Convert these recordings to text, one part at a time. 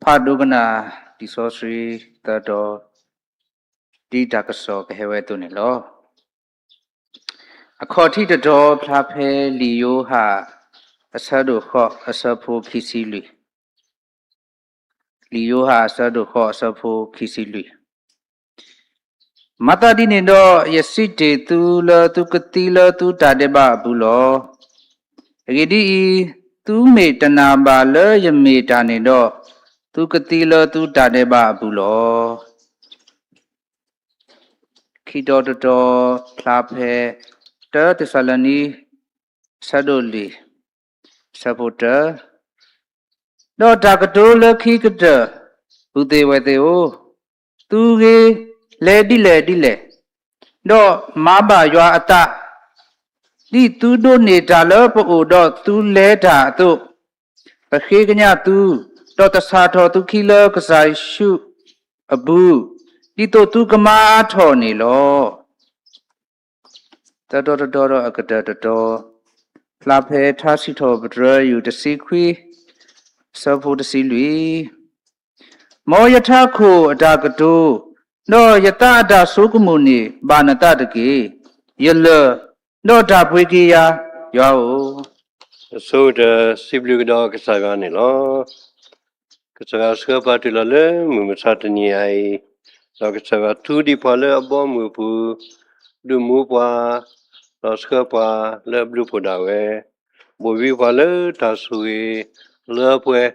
ပာ်ဒိကနၣ်လံာ်စီဆှံသၢတီၤ, ဒ်တၢ်ကစီၣ်ကဟဲဝဲအသိးန့ၣ်လီၤ. အခီၣ်ထံးတတီၤဖျါဖဲလံာ်ယိၤဟၣ် အဆၢဒိၣ်ဃိး အဆၢဖိခံဆံလွံၢ်, လံာ်ယိၤဟၣ် အဆၢဒိၣ်ဃိး အဆၢဖိခံဆံလွံၢ်. မၤသးဒ်န့ၣ်ဒီး ယစံးတ့ၢ်သုလၢသုကသံလၢသုတၢ်ဒဲးဘးအပူၤလီၤ. အဂ့ၢ်ဒ်အံၤ, သုမ့ၢ်တနာ်ဘၣ်လၢယမ့ၢ်တၢ်န့ၣ်ဒီး, သုကသံလၢသုတၢ်ဒဲးဘးအပူၤလီၤ. ခံတီၤတတီၤဖျါဖဲ တၢသ့းစၤလနံ အဆၢဒိၣ်လွံၢ် အဆၢဖိတၢ, ဒီးတၢ်ကတိၤလၢခံကတၢၢ် ပုၢ်သ့ၣ်ဝဲၢ်သ့ၣ်ဧၢ, သုဂ့ၤလဲၤဒ်လဲၣ်ဒ်လဲၣ်, ဒီးမၤဘၣ်ယွၤအသး, ဒ်သုဒိးန့ၢ်တၢ်လၢပအိၣ်ဒီးသုလဲၤတၢ်အသိး, ပဃ့ကညးသု, ဒီးသဆၣ်ထီၣ်သုခံလၢကစၢ်ယ့ၣ်ၡူးအပူၤ, ဒ်သိးသုကမၤအါထီၣ်န့ၣ်လီၤ. သၢတီၤတတီၤဒီးအကတၢၢ်တတီၤ, ဖျါဖဲထါစံးထီၣ်ပတြၢၤ ယူၢ်တဆံခွံ အဆၢဖိတဆံလွံၢ်, မ်ယထးခိၣ်အတၢ်ကတိၤ, ဒီးယသးအတၢ်ဆိကမိၣ်န့ၣ် ဘၣ်နသးတက့ၢ်. ယလၢၢ်, ဒီးတၢ်ပှ့ၤက့ၤယၤ, ယွၤဧၢ. အဆိကတၢၢ် စံးဘျုးကဒီးကစၢ်ယွၤန့ၣ်လီၤ. ကစၢ်ယွၤဆှၢပှၤတုၤလီၤလၢမုၢ်မဆါတနံၤအံၤ, ဒီးကစၢ်ယွၤသူဒံးပှၤလၢအဘီအမုၢ်အပူၤ, ဒုးမူပှၤ, ဒီးဆှၢပှၤလၢအဘျုးအဖှိၣ်ဒၣ်ဝဲ, ဘိၣ်ဝံပှၤလၢတၢ်ဆိၣ်ဂ့ၤလၢပှဲၤ,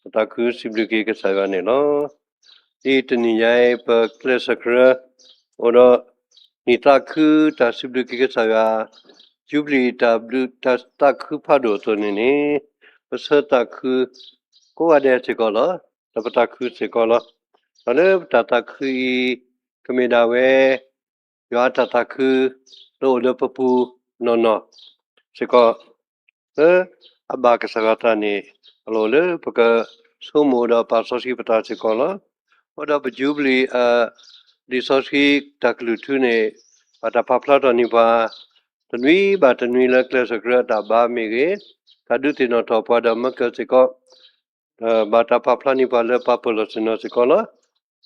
ပသးခုစံးဘျုးက့ၤကစၢ်ယွၤန့ၣ်လီၤ. ဒ်တနံၤညါအံၤ ပကျဲးစၢးကြၢး အိၣ်ဒီး နံၣ်သးခုတၢ်စံးဘျုးက့ၤကစၢ်ယွၤ, ယူဘလံၤတၢ်ဘျုးတၢ်သးခုဖးဒိၣ်အသိးန့ၣ်န့ၣ်, ပဆၢသးခု ကိးဂၤဒဲးစ့ၢ်ကီးလီၤ. ဒီးပသးခုစ့ၢ်ကီးလီၤ. ဒီးလၢပတၢ်သးခုအံၤ ကမ့ၢ်ဒၣ်ဝဲ ယွၤအတၢ်သးခု လၢအိၣ်လၢပပူၤနီၢ်နီၢ်စ့ၢ်ကီး, လၢအဘၣ်ကစၢ်ယွၤအသးန့ၣ် အလီၢ်အိၣ်လၢပကဆိကမိၣ်ဒီးပာ်စီဆှံပသးစ့ၢ်ကီးလီၤ. အိၣ်ဒီးပယူဘလံၤ လံာ်စီဆှံတၢ်ကလုၢ်ထူန့ၣ် ဘၣ်တၢ်ပာ်ဖျါထီၣ်န့ၢ်ပှၤ တနွံဘၣ်တနွံလၢကျဲးစၢးကြၢးအတၢ်ဘါမ့ၢ်ဂ့ၤ, တၢ်ဒုးသ့ၣ်နီၣ်ထီၣ်ပှၤဒီးမၤကၢၢ်စ့ၢ်ကီး ဘၣ်တၢ်ပာ်ဖျါန့ၢ်ပှၤလၢပှၤပၢၤလီၢ်ဆ့ၣ်နီၤစ့ၢ်ကီးလီၤ.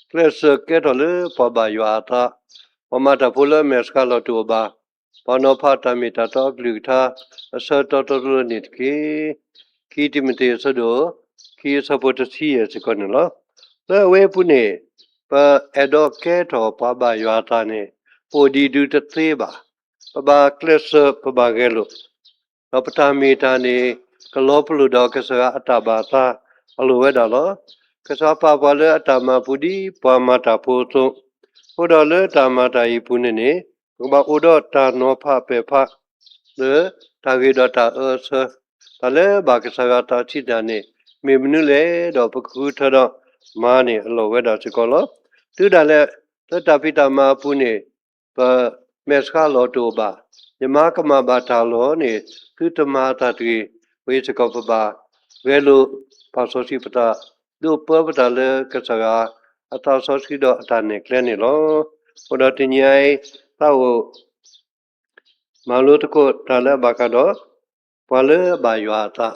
ကျဲးစၢးကဲထီၣ်လၢပှၤဘၣ်ယွၤအသး, ပှၤမၤတၢ်ဖိလၢအမဲာ်ဆှးလီၤတအိၣ်ဘၣ်, ပှၤနီၤဖးတၢ်မ့ၢ်တၢ်တီအကလုၢ်ကထါ အဆၢတီတီလိၤလိၤန့ၣ်တက့ၢ်. ခံတံၤမသ့းအဆၢဒိၣ် ခံအဆၢဖိတဆံယဲၢ်စ့ၢ်ကီးန့ၣ်လီၤ. လၢအဝဲအပူၤန့ၣ် ပအဲၣ်ဒိးကဲထီၣ်ပှၤဘၣ်ယွၤအသးန့ၣ် ပအိၣ်ဒံးဒုးတသ့ဘၣ်. ပဘၣ်ကျဲးစၢးပဘၣ်ဂဲၤလိာ် ဒီးပတၢ်မ့ၢ်တၢ်န့ၣ် ကလီၤပလိာ်ဒီးကစၢ်ယွၤအတၢ်ဘၣ်အသးအလိၤဝဲဒၣ်လီၤ. ကစၢ်ယွၤပာ်ပှၤလၢအတၢ်မၤအပူၤဒ်ပှၤမၤတၢ်ဖိအသိး, အဃိဒီးလၢတၢ်မၤတၢ်အံၤအပူၤန့ၣ်န့ၣ် ပကဘၣ်အိၣ်ဒီးတၢ်နီၤဖးပဲာ်ဖး လၢတၢ်ဂ့ၤဒီးတၢ်အၢအဆၢ, တၢ်လၢဘၣ်ကစၢ်ယွၤအသးစံးတၢ်န့ၣ် မ့ၢ်မနုၤလဲၣ်ဒီး ပကဃုထၢဒီးမၤန့ၣ်အလီၢ်ဝဲဒၣ်စ့ၢ်ကီးလီၤ. တုၤဒၣ်လဲာ် လၢတၢ်ဖံးတၢ်မၤအပူၤန့ၣ် ပမဲာ်ဆှးလီၤတအိၣ်ဘၣ်, ယမါကမၣ်ဘၣ်တၢ်လီၢ်န့ၣ် သုတမၤအသးတဂ့ၤ, ဝဲစ့ၢ်ကီးပဘၣ်ဂဲၤလိာ် ပာ်စီဆှံပသး, ဒိးပၢပသးလၢကစၢ်ယွၤအသးစီဆှံဒီးအတၢ်နဲၣ်ကျဲန့ၣ်လီၤ. အဃိဒီးတနံၤအံၤ သးအိၣ် မၤလိသကိးတၢ်လၢအဘၣ်ဃးဒီး ပှၤလၢအဘၣ်ယွၤအသး,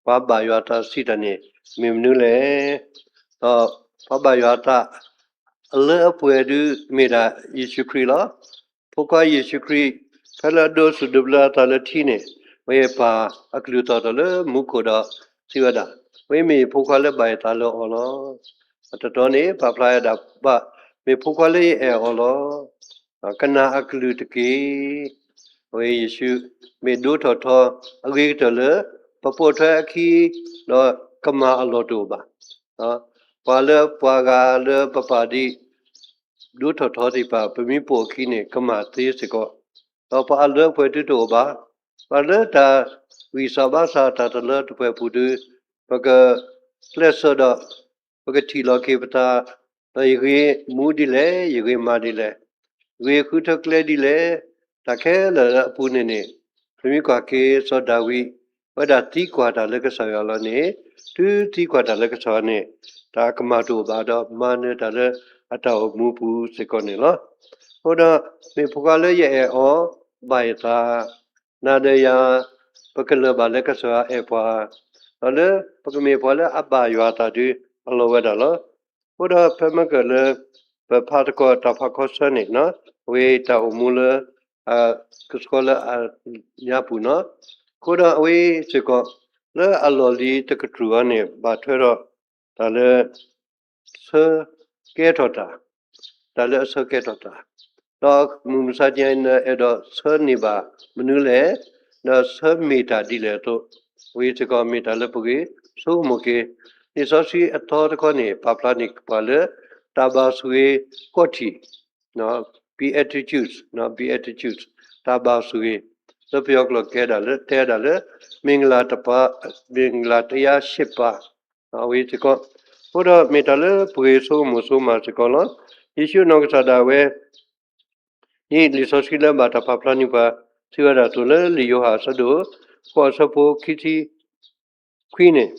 ပှၤဘၣ်ယွၤအသးစံးတၢ်န့ၣ် မ့ၢ်မနုၤလဲၣ်. ဒီးပှၤဘၣ်ယွၤအသး အလၢအပှဲၤဒုးမ့ၢ်ဒၣ်ယ့ၣ်ၡူးခရံာ်လီၤ. ဖိခွါယ့ၣ်ၡူးခရံာ် ဖဲလၢအဒိးစူၣ်ဒိးဘျၢအသးလၢထံန့ၣ် အဝဲပာ်အကလုၢ်သီၣ်ထီၣ်လၢမူခိၣ်ဒီးစံးဝဲဒၣ်, အဝဲမ့ၢ်ဖိခွါလၢဘၣ်ယသးလၢအီၤလီၤ. အတတီၤန့ၣ် ပာ်ဖျါဝဲဒၣ် မ့ၢ်ဖိခွါလၢယအဲၣ်အီၤလီၤ. ကနၣ်အကလုၢ်တက့ၢ်. အဝဲယ့ၣ်ၡူးမ့ၢ်ဒိထီၣ်ထီအဂ့ၤကတၢၢ်လၢ ပပိာ်ထွဲအခံ ဒီးကမၤအလီၢ်တအိၣ်ဘၣ်. ပှၤလၢပှၤဂၤလၢပပာ်ဒံး ဒိထီၣ်ထီသ့ၣ်တဖၣ် ပမ့ၢ်ပိာ်အခံန့ၣ် ကမၤသ့စ့ၢ်ကီး, ဒီးပှၤအလၢအပှဲၤဒုတအိၣ်ဘၣ်. ပှၤလၢတၢ်ဂံၢ်စၢ်ဘါစၢ်တၢ်တလၢတပှဲၤအပူၤဒု ပကကျဲးစၢးဒီး ပကထံၣ်လီၤက့ၤပသး, ဒီးယဂ့ၤမူဒ်လဲၣ်, ယဂ့ၤမၤဒ်လဲၣ်, ဂ့ၤဃုထၢကျဲဒ်လဲၣ်, တၢ်ခဲလၢာ်လၢအပူၤန့ၣ်န့ၣ် ပမ့ၢ်ကွၢ်က့ၤစီၤဒၤဝံး ဝဲဒၣ်သံကွၢ်တၢ်လၢကစၢ်ယွၤလီၤန့ၣ်, တုၤသံကွၢ်တၢ်လၢကစၢ်ယွၤန့ၣ် တၢ်ကမၣ်တအိၣ်ဘၣ်ဒီး မၤနၢၤတၢ်လၢအတၢ်အိၣ်မူပူၤစ့ၢ်ကီးန့ၣ်လီၤ. အဃိဒီး မ့ၢ်ဖိခွါလၢယအဲၣ်အီၤ ဘၣ်ယသး, နၤဒီးယၤ ပကလၢၢ်ဘၣ်လၢကစၢ်ယွၤအဲၣ်ပှၤ, ဒီးလၢပကမ့ၢ်ပှၤလၢအဘၣ်ယွၤအသးဒု အလီၢ်ဝဲဒၣ်လီၤ. အဃိဒီးဖဲမ့ၢ်ကၢၢ်လၢ ပဖးသကိးတၢ်ဖးခီဆၢန့ၣ် အဝဲတၢ်အိၣ်မူလၢ ကဆှီလၢအညါပူၤနီၤ. အဃိဒီးအဝဲစ့ၢ်ကီး လၢအလီၢ်လံၤတကတြူၢ်အံၤန့ၣ် ဘၣ်ထွဲဒီး တၢ်လၢ ဆၢကဲထီၣ်တၢ်, တၢ်လၢအဆၢကဲထီၣ်တၢ်, ဒီးမုၢ်မဆါတနံၤအံၤ အဲၣ်ဒိးဆၢန့ၢ်ဘၣ်မနုၤလဲၣ်, ဒီးဆၢမ့ၢ်တၢ်ဒ်လဲၣ်အသိး, အဝဲစ့ၢ်ကီးမ့ၢ်တၢ်လၢပဂ့ၤဆိကမိၣ်က့ၤ, လံာ်စီဆှံအသီတခီန့ၣ် ပာ်ဖျါန့ၢ်ပှၤလၢ တၢ်ဘၣ်ဆိၣ်ဂ့ၤခီၣ်ထံး Beatitudes, Beatitudes, တၢ်ဘၣ်ဆိၣ်ဂ့ၤ, လၢပယီၤကျိာ်ကဲဒၣ်လၢ တဲဒၣ်လၢ မင်္ဂလာတပါး, မင်္ဂလာတရားရှစ်ပါး, အဝဲစ့ၢ်ကီး, အဃိဒီးမ့ၢ်တၢ်လၢပဂ့ၤဆိကမိၣ်ဆိကမးစ့ၢ်ကီးလီၤ. ယ့ၣ်ၡူးအနီၢ်ကစၢ်ဒၣ်ဝဲ ဒ်လံာ်စီဆှံလၢဘၣ်တၢ်ပာ်ဖျါန့ၢ်ပှၤ စံးဝဲဒၣ်အသိးလၢလံာ်ယိၤဟၣ်အဆၢဒိၣ်ဃိးအဆၢဖိခံဆံခွံန့ၣ်,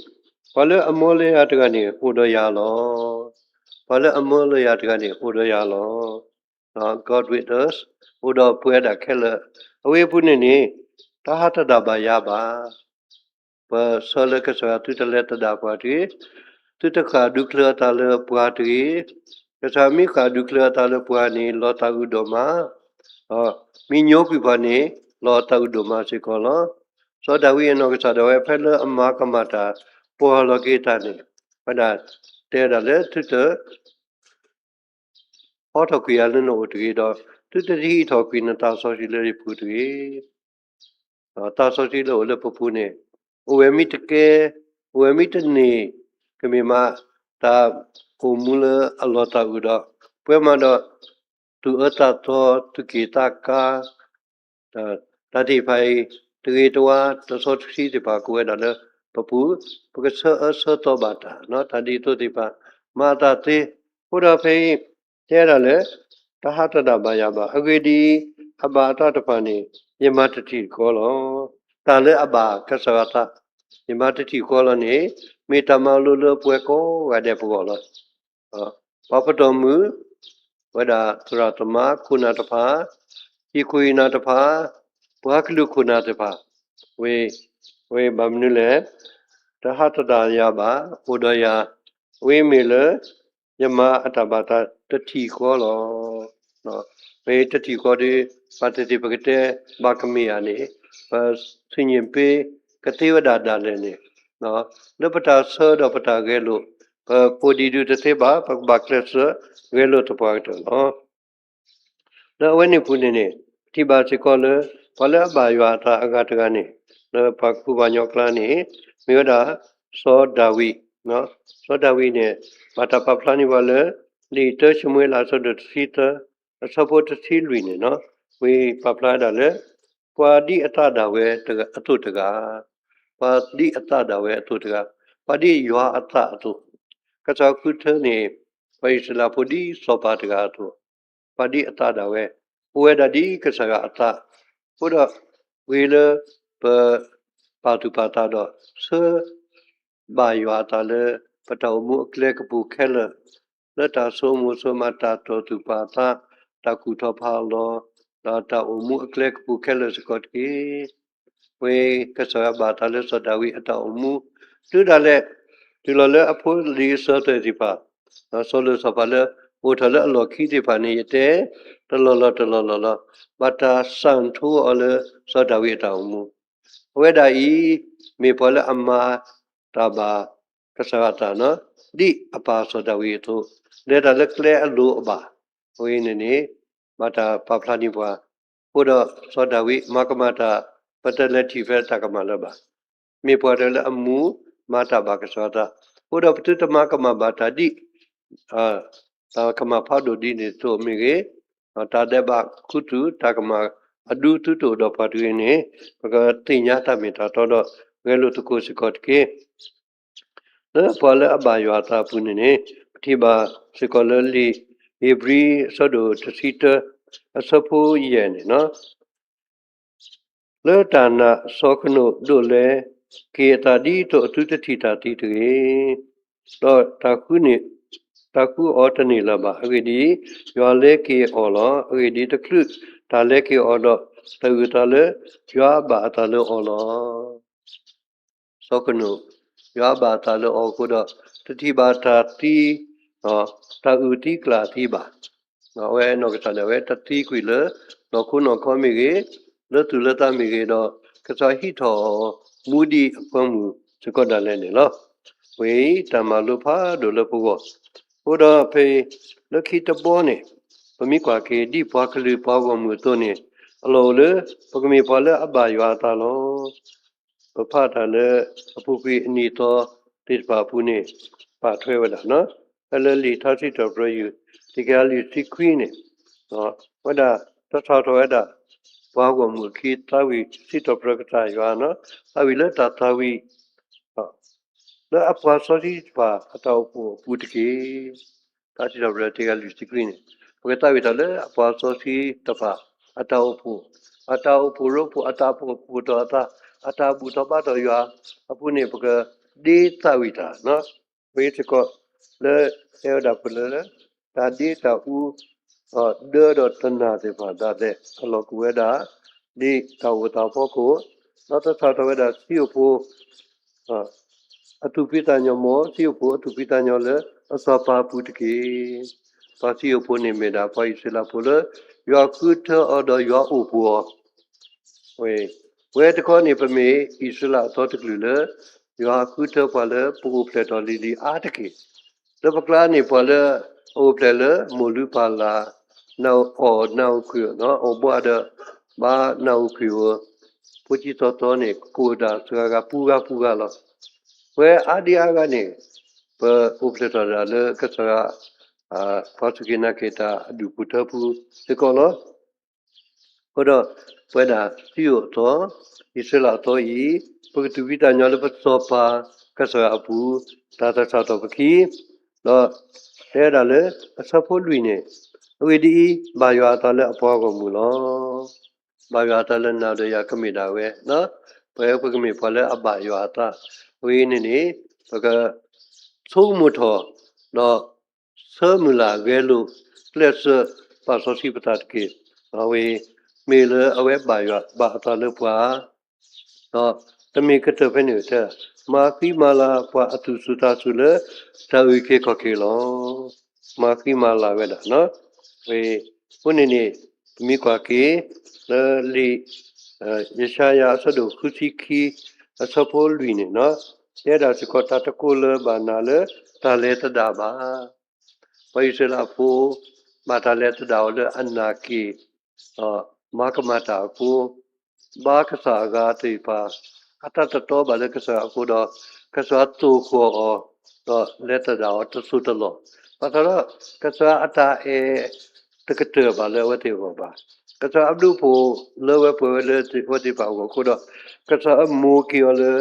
ပှၤလၢအမၢလၢယၤတဂၤန့ၣ် အိၣ်ဒီးယၤလီၤ. ပှၤလၢအမၢလၢယၤတဂၤန့ၣ် အိၣ်ဒီးယၤလီၤ. God with us, အိၣ်ဒီးပဝဲဒၣ်ခဲလၢာ်, အဝဲအပူၤန့ၣ်န့ၣ် တဟးသဒၣ်ဘၣ်ယၤဘၣ်. ပဆၢလၢကစၢ်ယွၤသုတလဲၤသဒၣ်ပှၤတဂ့ၤ, သုတဃၣ်ဒူချၢအသးလၢပှၤတဂ့ၤ, ကစၢ်မ့ၢ်ဃၣ်ဒူချၢအသးလၢပှၤန့ၣ် လီၤသးအုးဒိၣ်မး, မ့ၢ်ညိကွံာ်ပှၤန့ၣ် လီၤသးအုးဒိၣ်မးစ့ၢ်ကီးလီၤ. စီၤဒၤဝံးအနီၢ်ကစၢ်ဒၣ်ဝဲဖဲလၢအမၤကမၣ်တၢ် ပှီၢ်လီၤက့ၤတၢ်န့ၣ်, ဝဲဒၣ်တဲဒၣ်လၢသုတ ဟီထီၣ်ကွံာ်ယၤလၢနအိၣ်တဂ့ၤဒီး သုတဟံးထီၣ်ကွံာ်နသးစီဆှံလၢယပူၤတဂ့ၤ. သးစီဆှံလၢအိၣ်လၢပပူၤန့ၣ် အိၣ်ဝဲမ့ၢ်တကဲ, အိၣ်ဝဲမ့ၢ်တန့ၢ်, ကမ့ၢ်မး တၢ်အိၣ်မူလၢအလီၤသးအုးဒီး ပှဲၤမးဒီး သူၣ်အၢသးသီ, သူၣ်က့ၣ်သးကါ, တၢ်သ့ၣ်တဖၣ်အံၤ တဂ့ၤတဝါ တစီတဆှံသ့ၣ်တဖၣ်ကအိၣ်ဝဲဒၣ်လၢပပူၤ, ပကဆၢအၢဆၢသီဘၣ်တၢ်, တၢ်ဒ်သိးသ့ၣ်တဖၣ် မၤအသးသ့, အဃိဒီးဖဲအံၤ တဲဒၣ်လၢ တဟးသဒၣ်ဘၣ်ယၤဘၣ်. အဂ့ၢ်ဒ်အံၤ, အဘၣ်အသးတဖၣ်န့ၣ် ယမၤတထံၣ်ဃီလီၤ. တၢ်လၢအဘၣ်ကစၢ်ယွၤအသး ယမၤတထံၣ်ဃီလီၤန့ၣ် မ့ၢ်တၢ်မၤလိလၢပဝဲကိးဂၤဒဲးပဂီၢ်လီၤ. ပှၤပတီၢ်မုၢ်, ဝဲဒၣ်သရၣ်သမါခိၣ်နၢ်တဖၣ်, ဟံၣ်ခိၣ်ဟံၣ်နၢ်တဖၣ်, ပှၤကလုာ်ခိၣ်နၢ်သ့ၣ်တဖၣ်, ဝဲ, ဝဲဘၣ်မနုၤလဲၣ်, တဟးသဒၣ်ယၤဘၣ်, အိၣ်ဒီးယၤ, ဝဲမ့ၢ်လၢ ယမၤအတၢ်ဘၣ်သးတထံၣ်ဃီလီၤ. မ့ၢ်တထံၣ်ဃီဒီး ဘၣ်သ့ၣ်သ့ၣ်ပကတဲဘၣ်ကမ့ၢ်ဧါန့ၣ်, ပဆူညံၣ်ပ့ကသ့ဝဲဒၣ်ဒၣ်လဲာ်န့ၣ်, လၢပတၢ်ဆၢဒီးပတၢ်ဂဲၤလိာ်, ပကိးဒံးဒုးတသ့ဘၣ်, ပကဘၣ်ကျဲးစၢးဂဲၤလိာ်သပှၢ်ကတၢၢ်လီၤ. လၢအဝဲန့ၣ်ပူၤန့ၣ်န့ၣ်, ပထံၣ်ဘၣ်စ့ၢ်ကီးလၢ ပှၤလၢအဘၣ်ယွၤအသးအဂၤတဂၤန့ၣ်, လၢပှၤကူပှၤကညီအကျါန့ၣ်, မ့ၢ်ဝဲဒၣ် စီၤဒၤဝံး, စီၤဒၤဝံးန့ၣ် ဘၣ်တၢ်ပာ်ဖျါန့ၢ်ပှၤလၢ လံာ်တၢၡမူၤအ့လးအဆၢဒိၣ်တဆံသၢ အဆၢဖိတဆံလွံၢ်န့ၣ်, ဝဲပာ်ဖျါဝဲဒၣ်လၢ ပှၤဒ်အသးဒၣ်ဝဲအသိးတဂၤ, ပှၤဒ်အသးဒၣ်ဝဲအသိးတဂၤ, ပှၤဒ်ယွၤအသးအသိး, ကစၢ်ဃုထၢန့ၢ် ပှၤအံၣ်စရ့လးဖိဒ်စီၤပၤတဂၤအသိး, ပှၤဒ်အသးဒၣ်ဝဲ, အိၣ်ဝဲဒၣ်ဒ်ကစၢ်ယွၤအသး, အဃိဒီး ဂ့ၤလၢပ ပာ်သူၣ်ပာ်သးဒီး ဆၢ ဘၣ်ယွၤအသးလၢ ပတၢ်အိၣ်မူအကျဲကပူၤခဲလၢာ်, လၢတၢ်ဆိကမိၣ်ဆိကမး တၢ်တီၢ်သူၣ်ပာ်သး, တၢ်ကူၣ်ထီၣ်ဖးလီၤ, ဒီးတၢ်အိၣ်မူအကျဲကပူၤခဲလၢာ်စ့ၢ်ကီးတက့ၢ်. ဝဲကစၢ်ယွၤဘၣ်သးလၢစီၤဒၤဝံးအတၢ်အိၣ်မူ, တုၤဒၣ်လဲာ် တုၤလီၤလၢအဖိလံၤအစၢၤသွဲၣ်သ့ၣ်တဖၣ်, စီၤလိၣ်စီၤပၤလၢ အိၣ်ထီၣ်လၢအလီၢ်ခံသ့ၣ်တဖၣ်န့ၣ် ယတဲ တလီၢ်လီၢ်တလီၢ်လီၢ်လီၤ, ဘၣ်တၢ်စၢ်ထီအီၤလၢစီၤဒၤဝံးအတၢ်အိၣ်မူ, အဝဲဒၣ်အံၤ မ့ၢ်ပှၤလၢအမၤတၢ်ဘၣ်ကစၢ်ယွၤအသးန့ၣ်, ဒ်အပၢ်စီၤဒၤဝံးအသိး, လဲၤတၢ်လၢကျဲအလိၤအဘၣ်, အဝဲန့ၣ်န့ၣ် ဘၣ်တၢ်ပာ်ဖျါန့ၢ်ပှၤ, အဃိဒီးစီၤဒၤဝံးမၤကမၣ်တၢ် ပတလဲၤထံၣ်ဖဲတၢ်ကမၣ်လၢၤဘၣ်. မ့ၢ်ပှၤတဂၤလၢအမူမၤတၢ်ဘၣ်ကစၢ်ယွၤအသး, အဃိဒီးပသုတမၤကမၣ်ဘၣ်တၢ်ဒ် တၢ်ကမၣ်ဖးဒိၣ်ဒ်န့ၣ်အသိးမ့ၢ်ဂ့ၤ, တၢ်ဒဲးဘးခူသူၣ် တၢ်ကမၣ်အဒူသုတအိၣ်ဒီးပှၤတဂ့ၤန့ၣ်, ပကသ့ၣ်ညါတၢ်မ့ၢ်တၢ်တီဒီး ဂဲၤလိာ်သကိးစ့ၢ်ကီးတက့ၢ်. လၢပှၤလၢအဘၣ်ယွၤအသးအပူၤန့ၣ်န့ၣ်, ပထံၣ်ဘၣ်စ့ၢ်ကီးလၢလံာ်ဧ့ၤဘြံၤအဆၢဒိၣ်တဆံတၢ အဆၢဖိယဲၢ်န့ၣ်, လၢတၢ်နာ်စီၤဃနိးဒိးလဲက့ၤအသးဒ်သိးအသုတထံၣ်တၢ်သံတဂ့ၤ, ဒီးတၢ်ဃုန့ၣ်, တၢ်ဃုအီၤတန့ၢ်လၢၤဘၣ်. အဂ့ၢ်ဒ်အံၤ, ယွၤလဲက့ၤအီၤလီၤ. အဂ့ၢ်ဒ်အံၤ, တချုးတၢ်လဲက့ၤအီၤဒီး, တၢ်အုၣ်အသးလၢယွၤဘၣ်အသးလၢအီၤလီၤ. စီၤဃနိး, ယွၤဘၣ်အသးလၢအီၤအဃိဒီး, တ တထံၣ်ဘၣ်တၢ်သံ, တၢ်အုၣ်သံကျၢ်သံဘၣ်. အဝဲနီၢ်ကစၢ်န့ၣ် အဝဲတသံကွံာ်လၢ နီၢ်ခိနီၢ်ခီမ့ၢ်ဂ့ၤ, လၢသူၣ်လၢသးမ့ၢ်ဂ့ၤဒီး ကစၢ်ဟံးထီၣ်အီၤ မူဒံးအဖၢမုၢ်စ့ၢ်ကီးဒၣ်လဲာ်န့ၣ်လီၤ. ဝဲအံၤတၢ်မၤလိဖးဒိၣ်လၢပဂီၢ်, အဃိဒီးဖဲ လၢခံတဘီန့ၣ် ပမ့ၢ်ကွၢ်က့ၤဒ်ပှၤကလုာ်ပှၤဂီၢ်မုၢ်အသိးန့ၣ် အလီၢ်အိၣ်လၢ ပကမ့ၢ်ပှၤလၢအဘၣ်ယွၤအသးလီၤ. ပဖးတၢ်လၢ အပူၤကွံာ်အနံၣ်သီသ့ၣ်တဖၣ်အပူၤန့ၣ် ပာ်ထွဲဝဲဒၣ် ဖဲလၢလံာ်ထါစံးထီၣ်ပတြၢၤယုၢ် တကယၤလွံၢ်ဆံခွံန့ၣ် ဝဲဒၣ် တၢ်စးထီၣ်ဝဲဒၣ် ပှၤဂီၢ်မုၢ်အခံ သးဝံၣ်စံးထီၣ်ပတြၢၤကစၢ်ယွၤန့ၣ် သးဝံၣ်လၢတၢ်သးဝံၣ် လၢအပှၤစီဆှံတဖၣ်အတၢ်အိၣ်ဖှိၣ်အပူၤတက့ၢ်. တၢ်စံးထီၣ်ပတြၢၤတကယၤလွံၢ်ဆံခွံန့ၣ် ပကသးဝံၣ်တၢ်လၢအပှၤစီဆှံတဖၣ် အတၢ်အိၣ်ဖှိၣ်, အတၢ်အိၣ်ဖှိၣ်ရိဖှိၣ်, အတၢ်အိၣ်ဖှိၣ်ဖှိၣ်ထီၣ်အသး, အတၢ်ဘူၣ်ထီၣ်ဘါထီၣ်ယွၤအပူၤန့ၣ် ပကဒ့သးဝံၣ်တၢ် ဝဲစ့ၢ်ကီး လၢတဲဝဲဒၣ်ပှၤလၢ တၢ်ဒ့တၢ်အူ ဒၢဒီးတနၢ်သ့ၣ်တဖၣ်ဒၣ်လဲာ် အလီၢ်ကဝဲဒၣ် ဒ်တၢ်အိၣ်သးအဖီခိၣ်, ဒီးတၢ်စးထီၣ်ဝဲဒၣ် စံၣ်အိၣ်ဖှိၣ် အသူၣ်ဖှံသးညီ မ်စံၣ်အိၣ်ဖှိၣ်အသူၣ်ဖှံသးညီလၢအစီၤပၤအပူၤတက့ၢ်. ပှၤစံၣ်အိၣ်ဖှိၣ်န့ၣ်မ့ၢ်ဒၣ်ပှၤအံၣ်စရ့လးဖိလၢ ယွၤဃုထၢအီၤဒီးယွၤအိၣ်ဘှီၣ်အီၤ ဝဲတခီန့ၣ် ပမ့ၢ်အံၣ်စရ့လးအသီတကလုာ်လၢ ယွၤဃုထၢပှၤလၢပအိၣ်ဖျဲၣ်ထီၣ်လံၤလံၤအါတက့ၢ်. လၢပကျါန့ၣ် ပှၤလၢအအိၣ်ဖျဲၣ်လၢမိၢ်လုၢ်ပၢ်လၢ် နၢ်အီၣ်နၢ်အုၣ်ခုၣ် အီၣ်ဘှီၣ်ဒီး ဘၣ်နၢ်အုၣ်ခုၣ်ဧိၤ ဖိဆံးသီသီန့ၣ် ကအိၣ်ဒၣ်စှၤဂၤပူၤဂၤပူၤဂၤလီၤ. ပဝဲအါဒံအါဂၤန့ၣ် ပအိၣ်ဖျဲၣ်ထီၣ်ဒၣ်လၢကစၢ်ယွၤ ပှၤစူၢ်က့ၤနာ်က့ၤတၢ်အဒူၣ်ဖိထၢဖိစ့ၢ်ကီးလီၤ. အဃိဒီး ပဝဲဒၣ်စံၣ်အိၣ်အသီ, အံၣ်စရ့လးအသီအံၤ ပကသူၣ်ဖှံသးညီလၢပစီၤပၤ ကစၢ်ယွၤအပူၤ တၢ်တၢ်စးထီၣ်ပခံ, ဒီးတဲဝဲဒၣ်လၢ အဆၢဖိလွံၢ်န့ၣ် အဂ့ၢ်ဒ်အံၤ, ဘၣ်ယွၤအသးလၢအပှၤဂီၢ်မုၢ်လီၤ. ဘၣ်ယွၤအသးလၢနၤဒီးယၤကမ့ၢ်ဒၣ်ဝဲ, ပဝဲပကမ့ၢ်ပှၤလၢအဘၣ်ယွၤအသး, အဂ့ၢ်န့ၣ်န့ၣ် ပက ဆိကမိၣ်ထီၣ် ဒီး ဆၢမုၢ်လၢ်ဂဲၤလိာ် ကျဲးစၢးပာ်စီဆှံပသးတက့ၢ်. အဝဲ မ့ၢ်လၢအဝဲဘၣ်ယွၤဘၣ်အသးလၢပှၤ ဒီးတမ့ၢ်ကတၢၢ်ဖဲန့ၣ်ထဲ, မၤဃံမၤလၤပှၤအသူၣ်စူၤသးစူၤလၢ တၢ်အုၣ်က့ၤခီၣ်က့ၤလီၤ. မၤဃံမၤလၤဝဲဒၣ်, အဃိန့ၣ်န့ၣ် ပမ့ၢ်ကွၢ်က့ၤ လၢလံာ် ယၡါယၤအဆၢဒိၣ်ဃုဆံခံ အဆၢဖိလွံၢ်န့ၣ်, တဲဒၣ်စ့ၢ်ကီး တၢ်တကိးလၢၤဘၣ်နၤလၢ တၢ်လဲၤသဒၣ်ဘၣ်. ပှၤအံၣ်စရ့လးဖိ ဘၣ်တၢ်လဲၤသဒၣ်အီၤလၢအနာ်က့ၤ ဒီးမၤကမၣ်တၢ်အဃိ, ဘါကစၢ်အဂၤသ့ၣ်တဖၣ် အတၢ်တတီဘၣ်လၢကစၢ်အဃိဒီး ကစၢ်သိၣ်ဃီၣ်အီၤ ဒီးလဲၤသဒၣ်အီၤတစိၢ်တလီၢ်, ဘၣ်ဆၣ်ဒီး ကစၢ်အတၢ်အဲၣ်တကတၢၢ်ဘၣ်လၢအဝဲသ့ၣ်အဂီၢ်ဘၣ်. ကစၢ်အဘျုးအဖှိၣ်လၢဝဲပှဲၤဝဲလၢအဝဲသ့ၣ်တဖၣ်အဂီၢ်အဃိဒီး ကစၢ်အမိၢ်က့ၤအီၤလၢ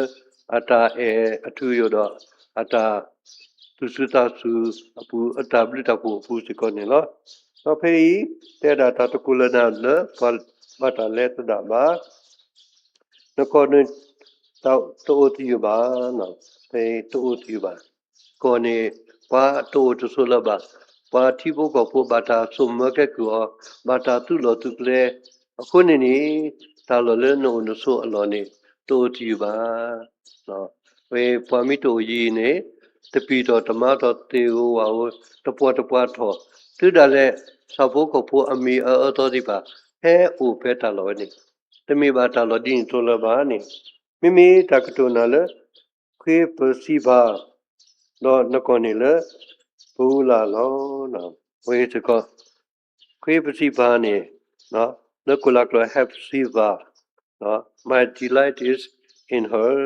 အတၢ်အဲၣ်အထူအယိာ်ဒီး အတၢ် သူၣ်စူၤသးစူၤအပူၤ အတၢ်ဘျုးတၢ်ဖှိၣ်အပူၤစ့ၢ်ကီးန့ၣ်လီၤ. ဒီးဖဲအံၤ တဲဒၣ်တၢ်တကိးလၢၤနၤလၢ ပှၤဘၣ်တၢ်လဲၤသဒၣ်ဘၣ်, နကီၢ်န့ၣ် တအိၣ်သယုၢ်ဘၣ်, ဖဲအံၤတအိၣ်သယုၢ်ဘၣ်, ကီၢ်န့ၣ် ပှၤတအိၣ်တဆိးလၢၤဘၣ်, ပှၤထံဖိကီၢ်ဖိဘၣ်တၢ်စိာ်မၢကဲကုၢ်အီၤ, ဘၣ်တၢ်သုးလီၢ်သုးကျဲ, အဃိန့ၣ်န့ၣ် တၢ်လီၢ်လၢနအိၣ်နဆိးအလီၢ်န့ၣ် တအိၣ်သယုၢ်ဘၣ်. ဝဲပှၤမ့ၢ်တအိၣ်ယံၤန့ၣ် တပံာ်ထီၣ်တမၤထီၣ်သ့ၣ်ဧိၤဝၣ်ဧိၤ တပှီၤတပှၤထီၣ်, တုၤဒၣ်လဲာ် ဆၣ်ဖိကီၢ်ဖိအမံၤအအၢအသီသ့ၣ်တဖၣ် ဟဲအိၣ်ဖဲတၢ်လီၢ်ဝဲန့ၣ်, တမ့ၢ်ဘၣ်တၢ်လီၢ်ဒ်န့ၣ်အသိးလၢၤဘၣ်န့ၣ်, မ့မ့ၢ်တၢ်ကတိၤနၤလၢ ဃ့ပစံးဖါ ဒီးနကီၢ်န့ၣ်လၢ ပူၤလၢ်လီၤ. ဝဲစ့ၢ်ကီး ဃ့ပစံးဖါန့ၣ် လၢကိးလၢကျိာ် Hephzibah, My delight is in her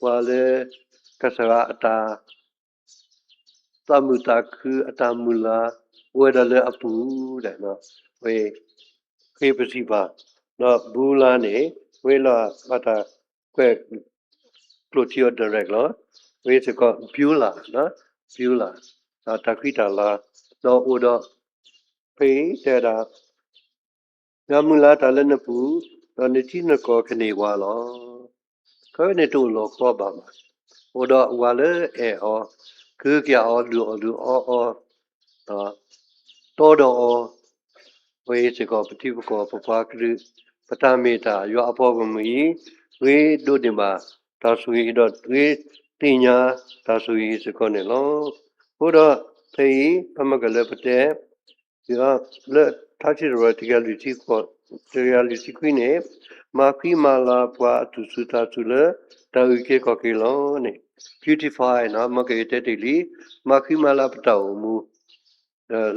ပှၤလၢ ကစၢ်အတၢ် သးမုာ်သးခုအတၢ်မုၢ်လၢ် အိၣ်ဝဲဒၣ်လၢအပူၤဒၣ်, ဝဲ ဃ့ပစံးဖါ, ဒီး Beulah န့ၣ် ဝဲလီၤဘၣ်တၢ်ကွဲး ကျိာ်ထံအီၤ direct လီၤ. ဝဲစ့ၢ်ကီး Beulah, Beulah, တၢ်ဃံတၢ်လၤ, ဒီးအိၣ်ဒီး ဖဲအံၤတဲဒၣ် ယွၤမုၢ်လၢ်တၢ်လၢနပူၤ, ဒီးနထံနကီၢ်ကန့ၢ်ဝါလီၤ. ခီန့ၣ်တအိၣ်လီၤဃီဘၣ်ဘၣ်, အိၣ်ဒီးဝၤလၢအဲၣ်အီၤ, ကဟုကယာ်အီၤ လုၢ်အီၣ်လုၢ်အီအီၤ, တီဒီးအီၤ, ဝဲစ့ၢ်ကီး ပထံပကီၢ်ပပှၤကလုာ် ပတၢ်မ့ၢ်တၢ် ယွၤအပှၤဂီၢ်မုၢ်အံၤ ဂ့ၤဒိးန့ၢ်ဘၣ်တၢ်ဆိၣ်ဂ့ၤဒီး ဂ့ၤ သ့ၣ်ညါတၢ်ဆိၣ်ဂ့ၤစ့ၢ်ကီးန့ၣ်လီၤ. အဃိဒီး ဖဲအံၤ ပမ့ၢ်ကလဲၤပတဲ လၢထါစံးထီၣ်ပတြၢၤ တကယၤလွံၢ်ဆံခွံန့ၣ်, မၤဃံမၤလၤပှၤအသူၣ်စူၤသးစူၤလၢ တၢ်အုၣ်က့ၤခီၣ်က့ၤလီၤန့ၣ်, beautify နီၤ မ့ၢ်ကယတဲတ့ၢ်လံ, မၤဃံမၤလၤပတၢ်အိၣ်မူ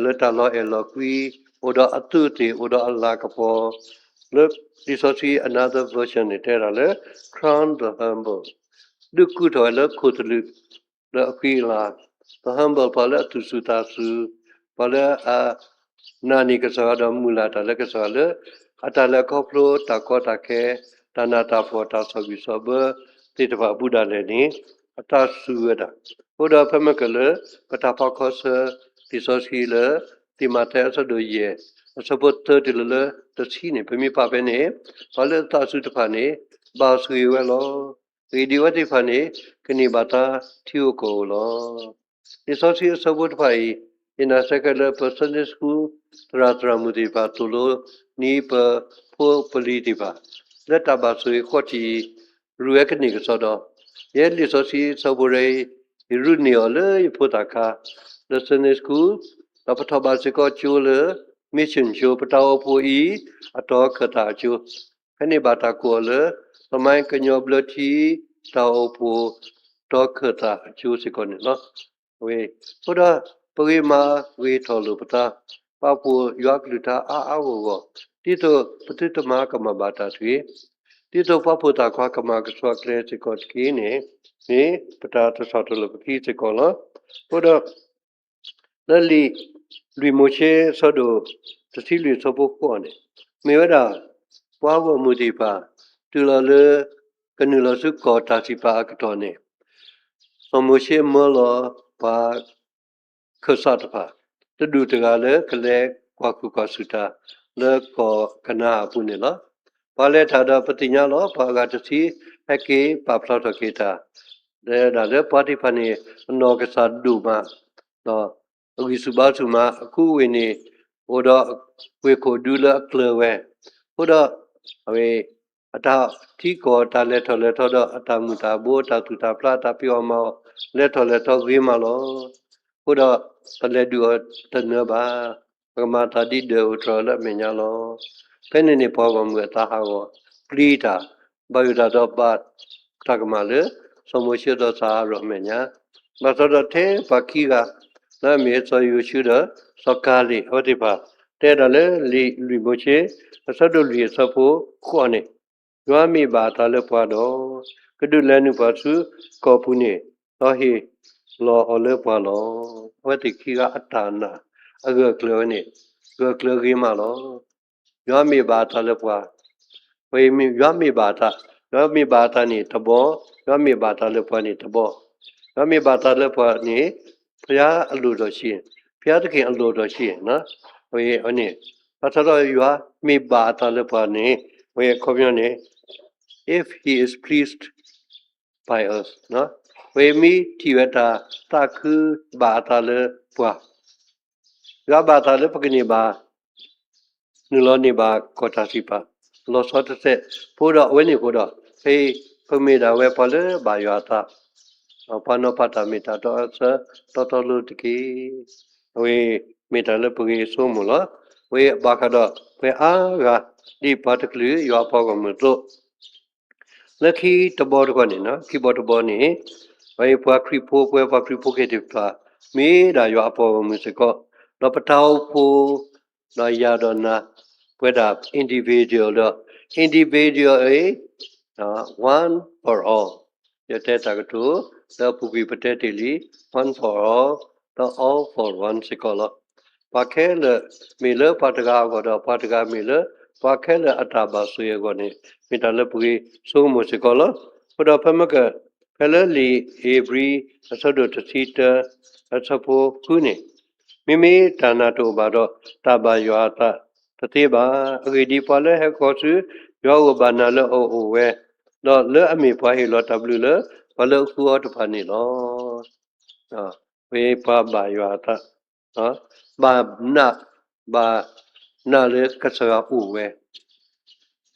လၢတၢ်လီၤအဲၣ်လီၤကွံ, အိၣ်ဒီးအသူးအသ့ၣ် အိၣ်ဒီးအလၤကပီၤ, လၢလံာ်စီဆှံ another version န့ၣ် တဲဒၣ်လၢ crown the humble ဒုးကူၣ်ထီၣ်ဝဲလၢခိၣ်သလုး လၢအဃံအလၤ, the humble ပှၤလၢအသူၣ်စူၤသးစူၤ, ပှၤလၢအ နာ်န့ၢ်ကစၢ်ယွၤဒီးမုၢ်လၢ်တၢ်လၢကစၢ်ယွၤလၢ အတၢ်လဲၤခီဖျိတၢ်ကီတၢ်ခဲ, တၢ်နးတၢ်ဖှီၣ်တၢ်ဆီၣ်ဘံၣ်ဆီၣ်ဘၢသ့ၣ်တဖၣ်အပူၤဒၣ်လဲာ်န့ၣ် အသးစူၤဝဲဒၣ်. အဃိဒီးဖဲမ့ၢ်ကလဲၤ ပတၢ်ဖးခီဆၢ လံာ်စီဆှံလၢ သ့ၣ်မးသဲအဆၢဒိၣ်ယဲၢ် အဆၢဖိသၢတုၤလၢတဆံန့ၣ် ပမ့ၢ်ပာ်ဖဲန့ၣ် ပှၤလၢအသးစူၤတဖၣ်န့ၣ် ဘၣ်ဆိၣ်ဂ့ၤဝဲလီၤ. အဂ့ၢ်ဒ်အံၤ အဝဲသ့ၣ်တဖၣ်န့ၣ် ကန့ၢ်ဘၣ်တၢ်ထံဧိၤကီၢ်ဧိၤလီၤ. လံာ်စီဆှံအဆၢဖိတဖၣ်အံၤ ယနာ်စ့ၢ်ကီးလၢပ Sunday School သရၣ်သရၣ်မုၣ်သ့ၣ်တဖၣ်သိၣ်လိန့ၢ် ပဖိပလံၤသ့ၣ်တဖၣ် လၢတၢ်ဘၣ်ဆိၣ်ဂ့ၤဃီတံၢ်အံၤ ရူၢ်ဝဲကန့ၢ်ကစီဒီ, ယဲလံာ်စီဆှံအဆၢဖိတဖၣ်အံၤ ယရူၢ်န့ၢ်အီၤလၢယဖိသၣ်ခါ လၢ Sunday School ဒီးပထီၣ်ဘၣ်စ့ၢ်ကီးကၠိလၢ Mission ကၠိ ပတၢ်အိၣ်ဖှိၣ်အံၤ အတီၤခၢၣ်သးအကၠိ ဖဲန့ၣ်ဘၣ်တၢ်ကိးအီၤလၢ သမိုင်းကညီဘျၢထံ တၢ်အိၣ်ဖှိၣ် တီၤခၢၣ်သးအကၠိစ့ၢ်ကီးန့ၣ်လီၤ. အဝဲ အဃိဒီး ပဂ့ၤမၤဂ့ၤထီၣ်လိာ်ပသး, ပာ်ဖှိၣ်ယွၤကလုၢ်ကထါအါအါဂီၢ်ဂီၢ်, ဒ်သိးပသုတမၤကမၣ်ဘၣ်တၢ်တဂ့ၤ, ဒ်သိးပှၤဖိသၣ်ခွါကမၤကဆှီကျဲစ့ၢ်ကီးတက့ၢ်န့ၣ် မ့ၢ်ပတၢ်တဆီၣ်တလီၤပခံစ့ၢ်ကီးလီၤ. အဃိဒီး လၢလံာ်လွံၢ်မိၤၡ့အဆၢဒိၣ်တဆံလွံၢ်အဆၢဖိဃိးန့ၣ် မ့ၢ်ဝဲဒၣ် ပှၤဂီၢ်မုၢ်သ့ၣ်တဖၣ် တုၤလီၤလၢ ကနုာ်လီၤဆူကီၢ်တၢ်စံးပာ်အကတီၢ်န့ၣ် စီၤမိၤၡ့မၢလီၤပှၤခၢၣ်စးတဖၣ် တဒူၣ်တဂၤလၢကလဲၤကွၢ်ဃုာ်ကွၢ်ဆူၣ်တၢ် လၢကီၢ်ကနၤအၣ်အပူၤန့ၣ်လီၤ. ပှၤလဲၤတၢ်ဒီးပသ့ၣ်ညါလီၤ ပှၤအဂၤတဆံ ဟဲက့ၤပာ်ဖျါထီၣ်က့ၤတၢ် တဲဒၣ်လၢပှၤသ့ၣ်တဖၣ်န့ၣ် အနီၢ်ကစၢ်ဒိၣ်မး ဒီးအဂံၢ်ဆူၣ်ဘါဆူၣ်မး အခူအဝ့ၢ်န့ၣ် အိၣ်ဒီးဝ့ၢ်ခိၣ်ဒူလၢအကျၢၤဝဲ, အဃိဒီး အဝဲ အတၢ်ထံကီၢ်တၢ်လဲၤထီၣ်လဲၤထီဒီးအတၢ်မုာ်တၢ်ဘိ အတၢ်သူၣ်တၢ်ဖျး အတၢ်ဖံးအီၣ်မၤအီၣ် လဲၤထီၣ်လဲၤထီဂ့ၤမးလီၤ. အဃိဒီး ပလဲၤဒုးအီၤတနၢၤဘၣ်, ပကမၤတၢ်ဒ်ဒၢးအိၣ်တြီၤလၢအမဲာ်ညါလီၤ. ဖဲန့ၣ်န့ၣ် ပှၤဂီၢ်မုၢ်အသးဟးဂီၤ ပျံၤတၢ် ဘၣ်ယိၣ်တၢ်ဒီးဘၣ်တၢ်ကမၣ်လၢ စီၤမိၤၡ့ဒီးစီၤအၤရိၣ်အမဲာ်ညါ, ဘၣ်ဆၣ်ဒီးထဲပှၤခံဂၤ လၢအမ့ၢ်စီၤယိၤၡူဒီး စီၤကၤလ့း အဝဲသ့ၣ်တဖၣ် တဲဒၣ်လၢလံာ်လွံၢ်မိၤၡ့ အဆၢဒိၣ်လွံၢ်အဆၢဖိဃိးန့ၣ်, ယွၤမ့ၢ်ဘၣ်အသးလၢပှၤဒီး ကဒုးလဲၤနုာ်ပှၤဆူကီၢ်ပူၤန့ၣ် ဒီးဟ့ၣ်လီၤအီၤလၢပှၤလီၤ. အဝဲသ့ၣ်ခံဂၤအတၢ်နာ်အဂၢၢ်အကျၢၤဝဲန့ၣ် ဂၢၢ်ကျၢၤဂ့ၤမးလီၤ. ယွၤမ့ၢ်ဘၣ်အသးလၢပှၤ, ယွၤမ့ၢ်ဘၣ်အသး, ယွၤမ့ၢ်ဘၣ်အသးန့ၣ်တဘီ, ယွၤမ့ၢ်ဘၣ်အသးလၢပှၤန့ၣ်တဘီ, ယွၤမ့ၢ်ဘၣ်အသးလၢပှၤန့ၣ် ဘုရားအလိုတော်ရှိ, ဘုရားသခင်အလိုတော်ရှိ, အဝဲန့ၣ် ဘၣ်ဆၣ်ဒီးယွၤမ့ၢ်ဘၣ်အသးလၢပှၤန့ၣ် အဝဲအခီပညီန့ၣ် if he is pleased by us အဝဲမ့ၢ်ထံၣ်ဝဲတၢ်သးခုဘၣ်အသးလၢပှၤ, ယွၤဘၣ်အသးလၢပကန့ၢ်ဘၣ် နုာ်လီၤန့ၢ်ဘၣ်ကီၢ်တၢ်စံးပာ် လီၤဆီတစဲး, အဃိဒီးအဝဲန့ၣ်အဃိဒီး ဖဲအံၤ ပမ့ၢ်ဒၣ်ဝဲပှၤလၢဘၣ်ယွၤအသး, ပှၤနီၤဖးတၢ်မ့ၢ်တၢ်တီအဆၢတီတီလိၤတက့ၢ်. အဝဲမ့ၢ်တၢ်လၢပဂ့ၤဆိကမိၣ်လီၤ. အဝဲဘၣ်ဃးဒီးပှၤအါဂၤ ဒ်ပှၤတကလုာ်ယွၤအပှၤဂီၢ်မုၢ်အသိး လၢခံတဘီတခီန့ၣ်, ခံဘီတဘီန့ၣ် ပှၤခရံာ်ဖိ, ပဝဲပှၤခရံာ်ဖိက့ၤသ့ၣ်တဖၣ် မ့ၢ်ဒၣ်ယွၤအပှၤဂီၢ်မုၢ်စ့ၢ်ကီး, ဒီးပတၢ်အိၣ်ဖှိၣ် ဒီးယၤဒီးနၤ ပဝဲဒၣ် individual ဒီး individual အံၤ one for all ယတဲတၢ်ကတိၤ လၢအပူၤကွံာ်ပတဲတ့ၢ်လံ one for all ဒီး all for one စ့ၢ်ကီးလီၤ. ပှၤခဲလၢာ်မ့ၢ်လၢပှၤတဂၤအဂီၢ်ဒီး ပှၤတဂၤမ့ၢ်လၢပှၤခဲလၢာ်အတၢ်ဘၣ်ဆိၣ်ဂ့ၤအဂီၢ်န့ၣ် မ့ၢ်တၢ်လၢပဂ့ၤဆိကမိၣ်စ့ၢ်ကီးလီၤ. အဃိဒီးဖဲမ့ၢ်က ဖဲလၢလံာ်ဧ့ၤဘြံၤ အဆၢဒိၣ်တဆံတၢ အဆၢဖိဃုန့ၣ်, မ့မ့ၢ်တၢ်နာ်တအိၣ်ဘၣ်ဒီး တၢ်ဘၣ်ယွၤအသးတသ့ဘၣ်. အဂ့ၢ်ဒ်အံၤ, ပှၤလၢဟဲဃီၤဆူ ယွၤအအိၣ်ဘၣ်နာ်လၢအအိၣ်ဝဲ, ဒီးလၢအမ့ၢ်ပှၤဟ့ၣ်လီၤတၢ်ဘျုးလၢ ပှၤလၢအဃုအီၤတဖၣ်န့ၣ်လီၤ. ဝဲပှၤဘၣ်ယွၤအသး, ဘၣ်နာ်, ဘၣ်နာ်လၢကစၢ်ယွၤအိၣ်ဝဲ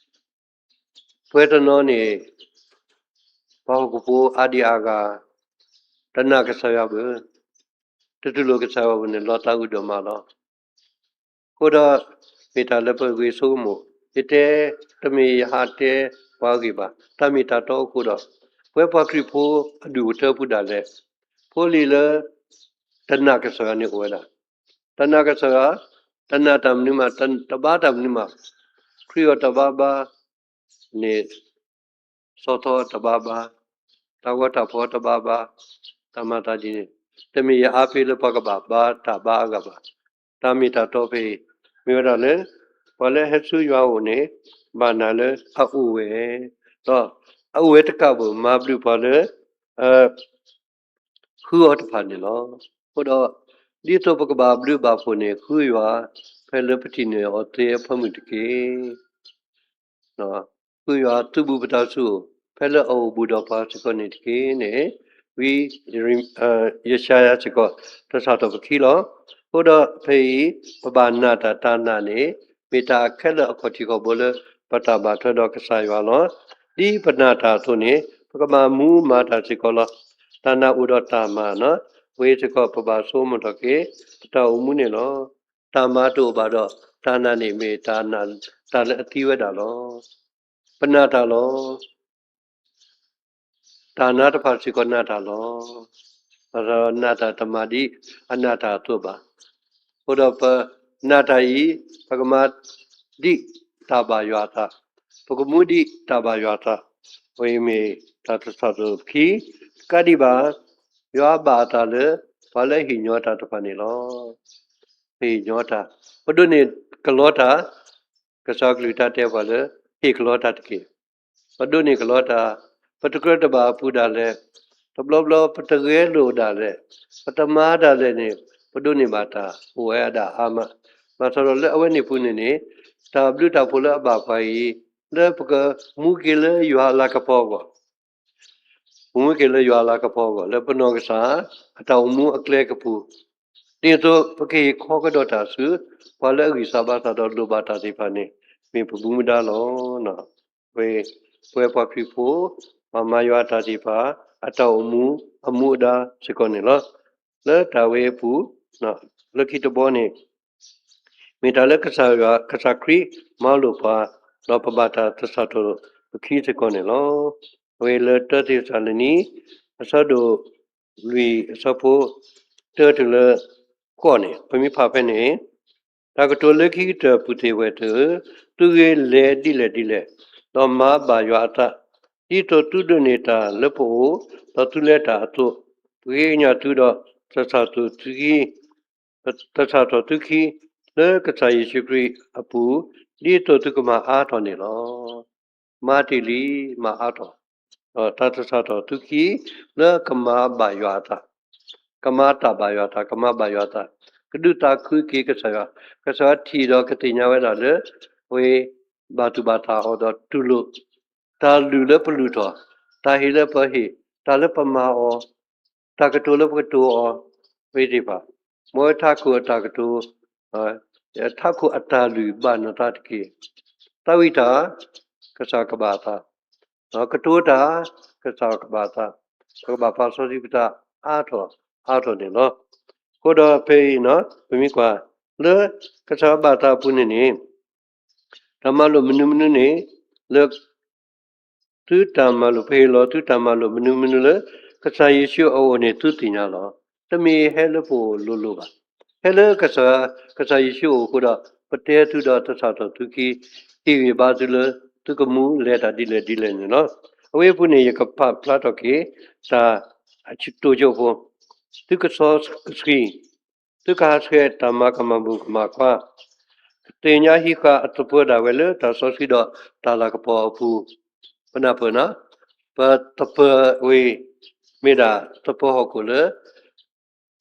ပှၤတနီၤန့ၣ် ပှၤဟီၣ်ခိၣ်ဖိအါဒံအါဂၤ တနာ်ကစၢ်ယွၤဘၣ်, တတူၢ်လိာ်ကစၢ်ယွၤဘၣ်န့ၣ် လီၤသးအုးဒိၣ်မးလီၤ. အဃိဒီး မ့ၢ်တၢ်လၢပဂ့ၤဆိကမိၣ်, ယတဲ, တမ့ၢ်ယဟးတဲပှၤအဂ့ၢ်ဘၣ်, တၢ်မ့ၢ်တၢ်တီအဃိဒီး ပဝဲပှၤခရံာ်ဖိအဒူၣ်အထၢပူၤဒၣ်လဲာ်, ဖိလံၤလၢ တနာ်ကစၢ်ယွၤန့ၣ်အိၣ်ဝဲဒၣ်, တနာ်ကစၢ်ယွၤ, တနာ်တၢ်မနုၤမး, တဘါတၢ်မနုၤမး, ခရံာ်အီၤတဘါဘါန့ၣ် စီၤထီတဘါဘါ, တၢ်ဂီၤတၢ်ဖီတဘါဘါ, တၢ်မၤတၢ်ဒ်န့ၣ်, တမ့ၢ်ယအါဖဲလၢပှၤကဘၣ်ဘါတၢ်ဘါအဂၤဘၣ်. တၢ်မ့ၢ်တၢ်တီဖဲအံၤ မ့ၢ်ဝဲဒၣ်လၢ ပှၤလၢဟဲဆူယွၤအအိၣ်န့ၣ် ဘၣ်နာ်လၢအအိၣ်ဝဲ, ဒီးအအိၣ်ဝဲတကးဘၣ် မၤဘျုးပှၤလၢ ဃုအီၤတဖၣ်န့ၣ်လီၤ. အဃိဒီး ဒ်သိးပကဘၣ်ဘျုးဘၣ်ဖှိၣ်န့ၣ် ဃုယွၤ ဖဲလၢပထံၣ်န့ၢ်အီၤသ့အဖၢမုၢ်တက့ၢ်. ဃုယွၤသုးဘူးပသးဆူၣ် ဖဲလၢအအိၣ်ဘူးဒီးပှၤစ့ၢ်ကီးန့ၣ်တက့ၢ်န့ၣ် ဝံ ယၡါယၤစ့ၢ်ကီး တၢ်စးထီၣ်ပခံလီၤ. အဃိဒီးဖဲအံၤ ပဘၣ်နာ်တၢ် တၢ်နာ်န့ၣ် မ့ၢ်တၢ်အခဲလၢာ်အခီၣ်ထံးခီၣ်ဘိလၢ ပတၢ်ဘၣ်ထွဲဒီးကစၢ်ယွၤလီၤ. ဒ်ပနာ်တၢ်အသိးန့ၣ် ပကဘၣ်မူမၤတၢ်စ့ၢ်ကီးလီၤ. တၢ်နာ်အိၣ်ဒီးတၢ်မၤနီၤ ဝဲစ့ၢ်ကီးပဘၣ်ဆိကမိၣ်ထီၣ်က့ၤ ပတၢ်အိၣ်မူန့ၣ်လီၤ. တၢ်မၤတအိၣ်ဘၣ်ဒီး တၢ်နာ်န့ၣ်မ့ၢ်တၢ်နာ် တၢ်လၢအသံဝဲဒၣ်လီၤ. ပနာ်တၢ်လီၤ. တၢ်နာ်တဖၣ်စ့ၢ်ကီးနာ်တၢ်လီၤ. နာ်တၢ်တမၤဒ်အနာ်တၢ်အသိးဘၣ်. အဃိဒီးပနာ်တၢ်အံၤ ပကမၤဒ်တၢ်ဘၣ်ယွၤအသး, ပကမူဒ်တၢ်ဘၣ်ယွၤအသး, အဝဲအံၤမ့ၢ်တၢ်တၢ်စးထီၣ်ခံ, တကးဒံးဘၣ် ယွၤဘၣ်အသးလၢ ပှၤလၢအဟ့ၣ်ညီတၢ်တဖၣ်န့ၣ်လီၤ. ဟ့ၣ်ညီတၢ်, ပဒိးန့ၢ်ကလီတၢ်, ကစၢ်ကလုၢ်တၢ်တဲပှၤလၢ ဟ့ၣ်ကလီတၢ်တက့ၢ်. ပဒိးန့ၢ်ကလီတၢ်, ပတကြၢးတဘၣ်အပူၤဒၣ်လဲာ်, တဘျီဘျီပတဂဲၤလိာ်ဒၣ်လဲာ်, ပတမၤဒၣ်လဲာ်န့ၣ် ပဒိးန့ၢ်ဘၣ်တၢ်အိၣ်ဝဲဒၣ်အါမး, ဘၣ်ဆၣ်ဒီးလၢအဝဲန့ၣ်ပူၤန့ၣ်န့ၣ် တၢ်ဘျုးတၢ်ဖှိၣ်လၢအဘၣ်ပှၤအံၤ လၢပကမူက့ၤလၢယွၤအလၤကပီၤအဂီၢ် ပမူက့ၤလၢယွၤအလၤကပီၤအဂီၢ် လၢပနီၢ်ကစၢ် အတၢ်အိၣ်မူအကျဲကပူၤ, ဒ်သိးပကဟ့ၣ်ခီကဒီးတၢ်ဆူ ပှၤလၢအဂံၢ်စၢ်ဘါစၢ်ဒီးလိၣ်ဘၣ်တၢ်သ့ၣ်တဖၣ်န့ၣ် မ့ၢ်ပမူဒါလီၤ. ဝဲ ပဝဲပှၤခရံာ်ဖိ ပှၤမၤယွၤအတၢ်သ့ၣ်တဖၣ် အတၢ်အိၣ်မူအမူအဒါစ့ၢ်ကီးန့ၣ်လီၤ. လၢတၢ်ဝဲအပူၤ လၢခံတဘီန့ၣ် မ့ၢ်တၢ်လၢကစၢ်ယွၤ ကစၢ်ခရံာ်မၤလိာ်ပှၤ ဒီးပဘၣ်တၢ်တၢ်စးထီၣ်ပခံစ့ၢ်ကီးန့ၣ်လီၤ. အဝဲလၢတၢသ့းစၤလနံ အဆၢဒိၣ်လွံၢ်အဆၢဖိ တၢတုၤလၢဃိးန့ၣ် ပမ့ၢ်ဖးဖဲန့ၣ် တၢ်ကတိၤလၢခံကတၢၢ် ပုၢ်သ့ၣ်ဝဲၢ်သ့ၣ်ဧၢ, သုဂ့ၤလဲၤဒ်လဲၣ်ဒ်လဲၣ်, ဒီးမၤဘၣ်ယွၤအသး, ဒ်သိးသုဒိးန့ၢ်တၢ်လၢပအိၣ်, ဒီးသုလဲတၢ်အသိး, ပဃ့ကညးသုဒီး တၢ်စးထီၣ်သုခံ တၢ်စးထီၣ်သုခံ လၢကစၢ်ယ့ၣ်ၡူးခရံာ်အပူၤ, ဒ်သိးသုကမၤအါထီၣ်န့ၣ်လီၤ. မၤတ့ၢ်လံ, မၤအါထီၣ်, ဒီးတၢ်တစးထီၣ်သုခံ လၢကမၤဘၣ်ယွၤအသး, ကမၤတၢ်ဘၣ်ယွၤအသး, ကမၤဘၣ်ယွၤအသး, ကဒုးသးခုက့ၤကစၢ်ယွၤ, ကစၢ်ယွၤထံၣ်ဒီးကသ့ၣ်ညါဝဲဒၣ်လၢ အဝဲ ဘၣ်သူၣ်ဘၣ်သးအီၤဒီးတူၢ်လိာ် တၢ်လုၢ်လၢပလုၢ်ထီၣ်, တၢ်ဟ့ၣ်လၢပဟ့ၣ်, တၢ်လၢပမၤအီၤ, တၢ်ကတိၤလၢပကတိၤအီၤ, ဝဲသ့ၣ်တဖၣ်, မ်ထးခိၣ်အတၢ်ကတိၤ, ထးခိၣ်အတၢ်လုၢ်ဘၣ်နသးတက့ၢ်. သးဝံၣ်တၢ်, ကစၢ်ကဘၣ်အသး, ကတိၤတၢ်, ကစၢ်ကဘၣ်အသး, ပကဘၣ်ပာ်စီဆှံပသးအါထီၣ်အါထီၣ်န့ၣ်လီၤ. အဃိဒီးဖဲအံၤ ပမ့ၢ်ကွၢ်လၢ ကစၢ်ဘၣ်သးအပူၤန့ၣ်န့ၣ် တၢ်မၤလိာ်မနုၤမနုၤန့ၣ် လၢ သုတၢ်မၤလိာ် ပဟ့ၣ်လီၤသုတၢ်မၤလိာ်မနုၤမနုၤလၢ ကစၢ်ယ့ၣ်ၡူးအအိၣ်န့ၣ် သုသ့ၣ်ညါလီၤ. တမ့ၢ်ဟဲလၢပအိၣ်လိၤလိၤဘၣ်. ဟဲလၢကစၢ်, ကစၢ်ယ့ၣ်ၡူးအအိၣ်အဃိဒီး ပတဲသုဒီးတၢ်စးထီၣ်သုခံ, ဟ့ၣ်ဂံၢ်ဘါသုလၢ သုကမူလဲၤတၢ်ဒ်လဲၣ်ဒ်လဲၣ်န့ၣ်လီၤ. အဝဲအပူၤန့ၣ် ယကဖးဖျါထီၣ်က့ၤ တၢ်အတီၢ်ကၠိဖိ, သုကစီကဆှံ သုကဟးဆှဲးတၢ်မၤကမၣ်မုၣ်ကမၣ်ခွါ, သ့ၣ်ညါဟံးဃာ်အသပၢၤဒၣ်ဝဲလၢတၢ်စီဆှံဒီးတၢ်လၤကပီၤအပူၤ, ပနၢ်ပၢၢ်န့ၣ်, ပသပၢၤဝဲ မ့ၢ်ဒၣ်သပၢၤဟီၣ်ခိၣ်လၢ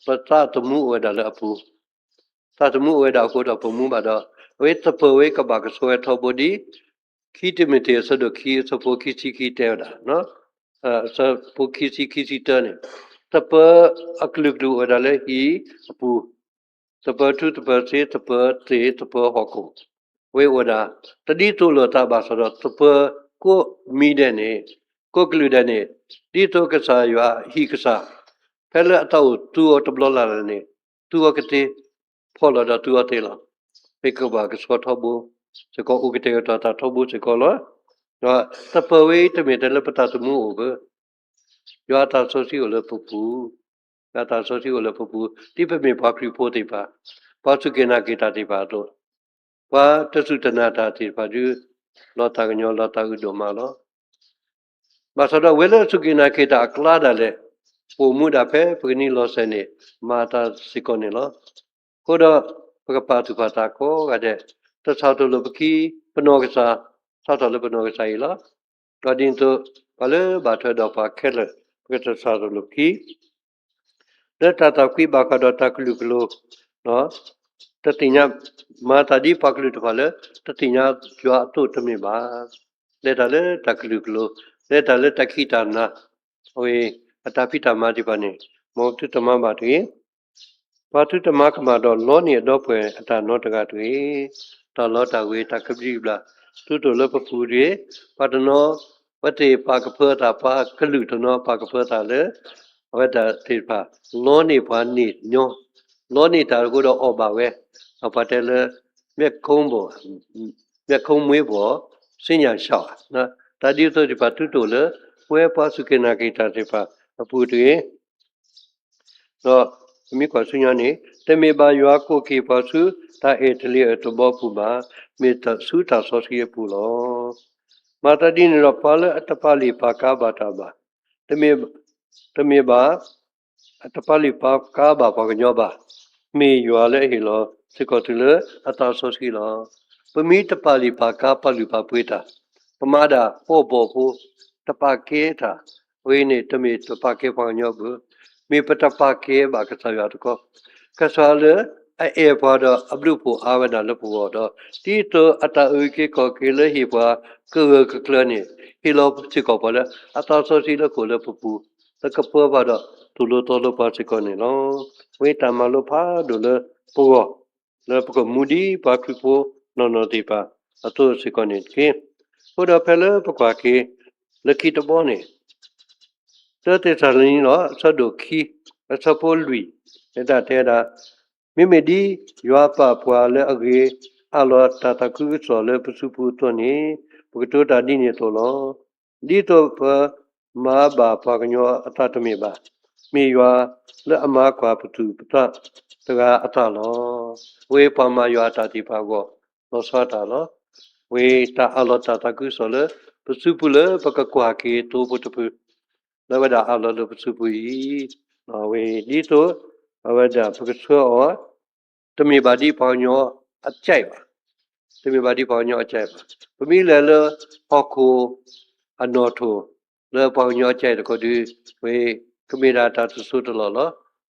ပသးသမူအိၣ်ဝဲဒၣ်လၢအပူၤ, သးသမူအိၣ်ဝဲဒၣ်အဃိဒီးပမူဘၣ်ဒီး အဝဲသပၢၤဝဲကဘၣ်ကဆှီဝဲထီဘိဒ် ခံတံၤမသ့း အဆၢဒိၣ်ခံ အဆၢဖိခံဆံခံတဲဝဲဒၣ် အဆၢဖိခံဆံ ခံဆံတၢန့ၣ်, သပၢၤအကလုာ်ကလုာ်အိၣ်ဝဲဒၣ်လၢဟံၣ်အပူၤ, သပၢၤထူ သပၢၤစ့ သပၢၤသ့ၣ် သပၢၤဟီၣ်ခိၣ်, ဝဲအိၣ်ဝဲဒၣ် တဒ်သိးလိာ်သးဘၣ်ဆၣ်ဒီး သပၢၤကိးမံၤဒဲးန့ၣ်, ကိးကလုာ်ဒဲးန့ၣ်, ဒ်သိးကစၢ်ယွၤဟံၣ်ကစၢ်, ပ ဖဲလၢအတၢ်အိၣ်သူအီၤတဘျီလၢ်လၢ်န့ၣ်, သူအီၤကသ့, ဖီၣ်လီၤဒီးသူအီၤသ့လီၤ. မ့ၢ်ကဘၣ်ကဆှီထီဘိစ့ၢ်ကီး အိၣ်ကတဲာ်ကတီၤတၢ်ထီဘိစ့ၢ်ကီးလီၤ. ဒီးတပၢၤဝဲအံၤ တမ့ၢ်ထဲလၢပတၢ်သမူအိၣ်ဘၣ်, ယွၤအတၢ်စီဆှံအိၣ်လၢပပူၤ, ယွၤအတၢ်စီဆှံအိၣ်လၢပပူၤ ဒ်ပမ့ၢ်ပှၤခရံာ်ဖိသ့ၣ်တဖၣ်, ပှၤစူၢ်က့ၤနာ်က့ၤတၢ်သ့ၣ်တဖၣ်အသိး, ပှၤတစူၢ်တနာ်တၢ်သ့ၣ်တဖၣ်ဒုး လီၤသးကညီၤလီၤသးအုးဒိၣ်မးလီၤ. ဘၣ်ဆၣ်ဒီးဝဲလၢအစူၢ်က့ၤနာ်က့ၤတၢ်အကျါဒၣ်လဲာ်, ပအိၣ်မူဒၣ်ဖဲပကနံၤလီၤစဲၤန့ၣ် မၤတၢ်စ့ၢ်ကီးန့ၣ်လီၤ. အဃိဒီးပကပာ်သူၣ်ပာ်သးကိးဂၤဒဲး, တၢ်ဆၣ်ထီၣ်လိာ်ပခံ, ပနီၢ်ကစၢ်, ဆၣ်ထီၣ်လၢပနီၢ်ကစၢ်အံၤလီၤ. ဒီးဒ်န့ၣ်အသိး, ပှၤလၢဘၣ်ထွဲဒီးပှၤခဲလၢာ် ပကတၢ်ဆၣ်ထီၣ်လိာ်ပခံ လၢတၢ်သးကွံဘၣ်ဃးဒီးတၢ်ကလုာ်ကလိၤ, တသ့ၣ်ညါ, မၤသးဒ်ပှၤကလုာ်တဖၣ်လၢ တသ့ၣ်ညါယွၤအသိးတမ့ၢ်ဘၣ်. လဲၤတၢ်လၢတၢ်ကလုာ်ကလိၤ, လဲၤတၢ်လၢတၢ်ခံးတၢ်နၤ, အဝဲအတၢ်ဖံးတၢ်မၤသ့ၣ်တဖၣ်န့ၣ် မ်ပသုတမၤဘၣ်တဂ့ၤ. ပှၤသုတမၤကမၣ်ဒီးလီန့ၢ်အဒီပုၢ်ဝဲၢ်အတၢ်နီတဂၤတဂ့ၤ. တၢ်လီတၢ်ဝ့ၤတၢ်ကဘျံးကဘျၣ် သုတအိၣ်လၢပပူၤတဂ့ၤ. ပှၤတနီၤ အဝဲသ့ၣ်ပာ်ကဖၢသး ပှၤကလုာ်တနီၤပာ်ကဖၢသးလၢ အဝဲသ့ၣ်တဖၣ် လီန့ၢ်ပှၤန့ၣ်ညီ, လီန့ၢ်တၢ်အဃိဒီးအီၣ်ဘၣ်ဝဲ, ဒီးပှၤတဲလၢ မျက်ခုံးပွော်, မျက်ခုံးမွေးပွော်, စ့ညၣ်ရှောက်, တၢ်ဒ်သိးသ့ၣ်တဖၣ်သုတအိၣ်လၢ ပဝဲပှၤစူၢ်က့ၤနာ်က့ၤတၢ်သ့ၣ်တဖၣ်အပူၤတဂ့ၤ. ဒီးပမ့ၢ်ကွၢ်ဆူညါန့ၣ်, တမ့ၢ်ဘၣ်ယွၤကိးက့ၤပှၤဆူတၢ်အဲၣ်တလ့ၤအတဘီပူၤဘၣ်, မ့ၢ်ဆူတၢ်စီဆှံအပူၤလီၤ. မၤသးဒ်န့ၣ်ဒီး ပှၤလၢအတပာ်လုၢ်ပာ်ကါဘၣ်တၢ်ဘၣ်, တမ့ၢ်, တမ့ၢ်ဘၣ် အတပာ်လုၢ်ပာ်ကါဘၣ်ပှၤကညီဘၣ်, မ့ၢ်ယွၤလၢအဟ့ၣ်လီၤစ့ၢ်ကီးသုလၢအသးစီဆှံလီၤ. ပမ့ၢ်တပာ်လုၢ်ပာ်ကါ ပာ်လုၢ်ပာ်ပှ့ၤတၢ်, ပမၤဒၣ်ပှီၢ်ဘီၣ်ဖိ, တပာ်ကဲတၢ်, အဝဲန့ၣ် တမ့ၢ်တပာ်ကဲပှၤကညီဘၣ်, မ့ၢ်ပတပာ်ကဲဘၣ်ကစၢ်ယွၤတခီ, ကစၢ်လၢအအဲၣ်ပှၤဒီးအဘျုးဖှိၣ်အါဝဲဒၣ်လၢပဂီၢ်ဒီး ဒ်သိးအတၢ်အုၣ်က့ၤခီၣ်က့ၤလၢဟ့ၣ်ပှၤကဂၢၢ်ကကျၢၤန့ၣ် ဟ့ၣ်လီၤစ့ၢ်ကီးပှၤလၢအသးစီဆှံလၢကအိၣ်လၢပပူၤ, လၢကပၢပှၤဒီးသိၣ်လိသီလိပှၤစ့ၢ်ကီးန့ၣ်လီၤ. ဝဲတၢ်မၤလိဖးဒိၣ်လၢပဂီၢ်, လၢပကမူဒ်ပှၤခရံာ်ဖိနီၢ်နီၢ်သ့ၣ်တဖၣ်အသိးစ့ၢ်ကီးန့ၣ်တက့ၢ်. အဃိဒီးဖဲလၢပကွၢ်က့ၤ လၢခံတဘီန့ၣ် တၢသ့းစၤလနံ အဆၢဒိၣ်ခံ, အဆၢဖိလွံၢ်, မ့တမ့ၢ်တဲဒၣ်, မ့မ့ၢ်ဒ်ယွၤပာ်ပှၤလၢအဂ့ၤ အးလီၤတၢ်သးခုကစီၣ်လၢပစုပူၤအသိးန့ၣ် ပကတိၤတၢ်ဒ်န့ၣ်အသိးလီၤ. ဒ်သိးပမၤဘၣ်ပှၤကညီအသးတမ့ၢ်ဘၣ်, မ့ၢ်ယွၤလၢအမၤကွၢ်ပသူၣ်ပသးတဂၤအသးလီၤ. ဝဲပှၤမၤယွၤအတၢ်သ့ၣ်တဖၣ်အဂီၢ် လီၤဆီတၢ်လီၤ. ဝဲတၢ်အးလီၤတၢ်သးခုကစီၣ်လၢပစုပူၤလၢပကကွၢ်က့ၤသိဖိတဖု လၢအဝဲဒၣ်အးလီၤလၢပစုပူၤအံၤ, ဝဲဒ်သိးအဝဲဒၣ်ပကဆှၢအီၤ, တမ့ၢ်ဘၣ်ဒ်ပှၤကညီအကြိုက်ဘၣ်, တမ့ၢ်ဘၣ်ဒ်ပှၤကညီအကြိုက်ဘၣ်. ပမ့ၢ်လဲၤလၢဟီၣ်ခိၣ်အနီၣ်ထိၣ် လၢပှၤကညီအကြိုက်တခီဒုး, ဝဲကမ့ၢ်ဒၣ်တၢ်တစိၢ်တလီၢ်လီၤ.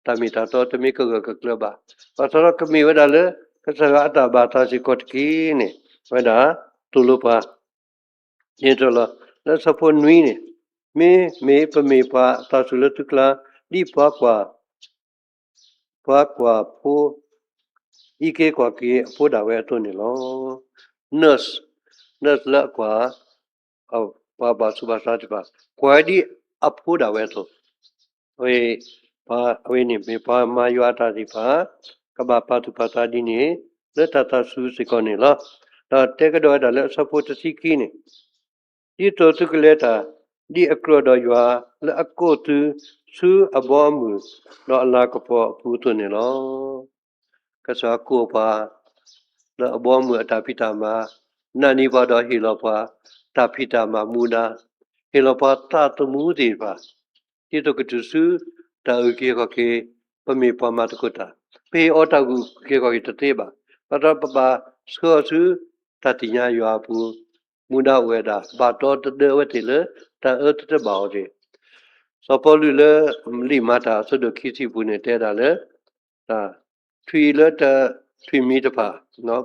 တၢ်မ့ၢ်တၢ်တီတမ့ၢ်ကဂၢၢ်ကကျၢၤဘၣ်. ဘၣ်ဆၣ်ဒီးကမ့ၢ်ဝဲဒၣ်လၢ ကစၢ်ယွၤအတၢ်ဘၣ်သးစ့ၢ်ကီးတက့ၢ်န့ၣ်, ဝဲဒၣ်သိၣ်လိပှၤ န့ၣ်တလီၤ. လၢဆၢဖိနွံန့ၣ်, မ့မ့ၢ်ပမ့ၢ်ပှၤအသးဆူၣ်လၢသုကျါ, ဒ်ပှၤကွၢ်, ပှၤကွၢ်ဖိ အံးက့ၤကွၢ်က့ၤအဖိဒၣ်ဝဲအသိးန့ၣ်လီၤ. nurse, nurse လၢအကွၢ် ပှၤဘၣ်ဆူးဘၣ်ဆါသ့ၣ်တဖၣ် ကွၢ်ဒ်အဖိဒၣ်ဝဲအသိး, အဝဲ, အဝဲန့ၣ်မ့ၢ်ပှၤမၤယွၤအတၢ်သ့ၣ်တဖၣ် ကဘၣ်ပာ်သူၣ်ပာ်သးဒ်န့ၣ် လၢတၢ်သးဆူၣ်စ့ၢ်ကီးန့ၣ်လီၤ. ဒီးတဲကဒီးဝဲဒၣ်လၢအဆၢဖိတဆံခံန့ၣ်, ဒ်သိးသုကလဲၤတၢ် ဒ်အကြၢးဒီးယွၤ လၢအကိးသုဆူအဘီအမုၢ် ဒီးအလၤကပီၤအပူၤအသိးန့ၣ်လီၤ. ကစၢ်ယွၤကိးပှၤ လၢအဘီအမုၢ်အတၢ်ဖံးတၢ်မၤ, နာ်န့ၢ်ပှၤဒီးဟ့ၣ်လီၤပှၤ တၢ်ဖံးတၢ်မၤမူဒါ, ဟ့ၣ်လီၤပှၤသးသမူသ့ၣ်တဖၣ်, ဒ်သိးကတုၤဆူ တၢ်အုၣ်က့ၤခီၣ်က့ၤ, ပမ့ၢ်ပှၤမၤသကိးတၢ်, ပဟ့ၣ်အီၤတၢ်အုၣ်က့ၤခီၣ်က့ၤတသ့ဘၣ်. ဘၣ်ဆၣ်ဒီးပဘၣ်ဆှၢအီၤဆူ တၢ်သ့ၣ်ညါယွၤအပူၤ, မူဒါအိၣ်ဝဲဒၣ် ဘၣ်တီတဒၢဝဲသ့ၣ်လၢ တၢ်အၢတတဘၣ်အီၤတဂ့ၤ. စီၤပီလူးလၢ လံာ်မၤတၢ်အဆၢဒိၣ်ခံဆံပူၤန့ၣ် တဲဒၣ်လၢ ထွံၣ်လၢတ, ထွံၣ်မံၤတဖၣ်,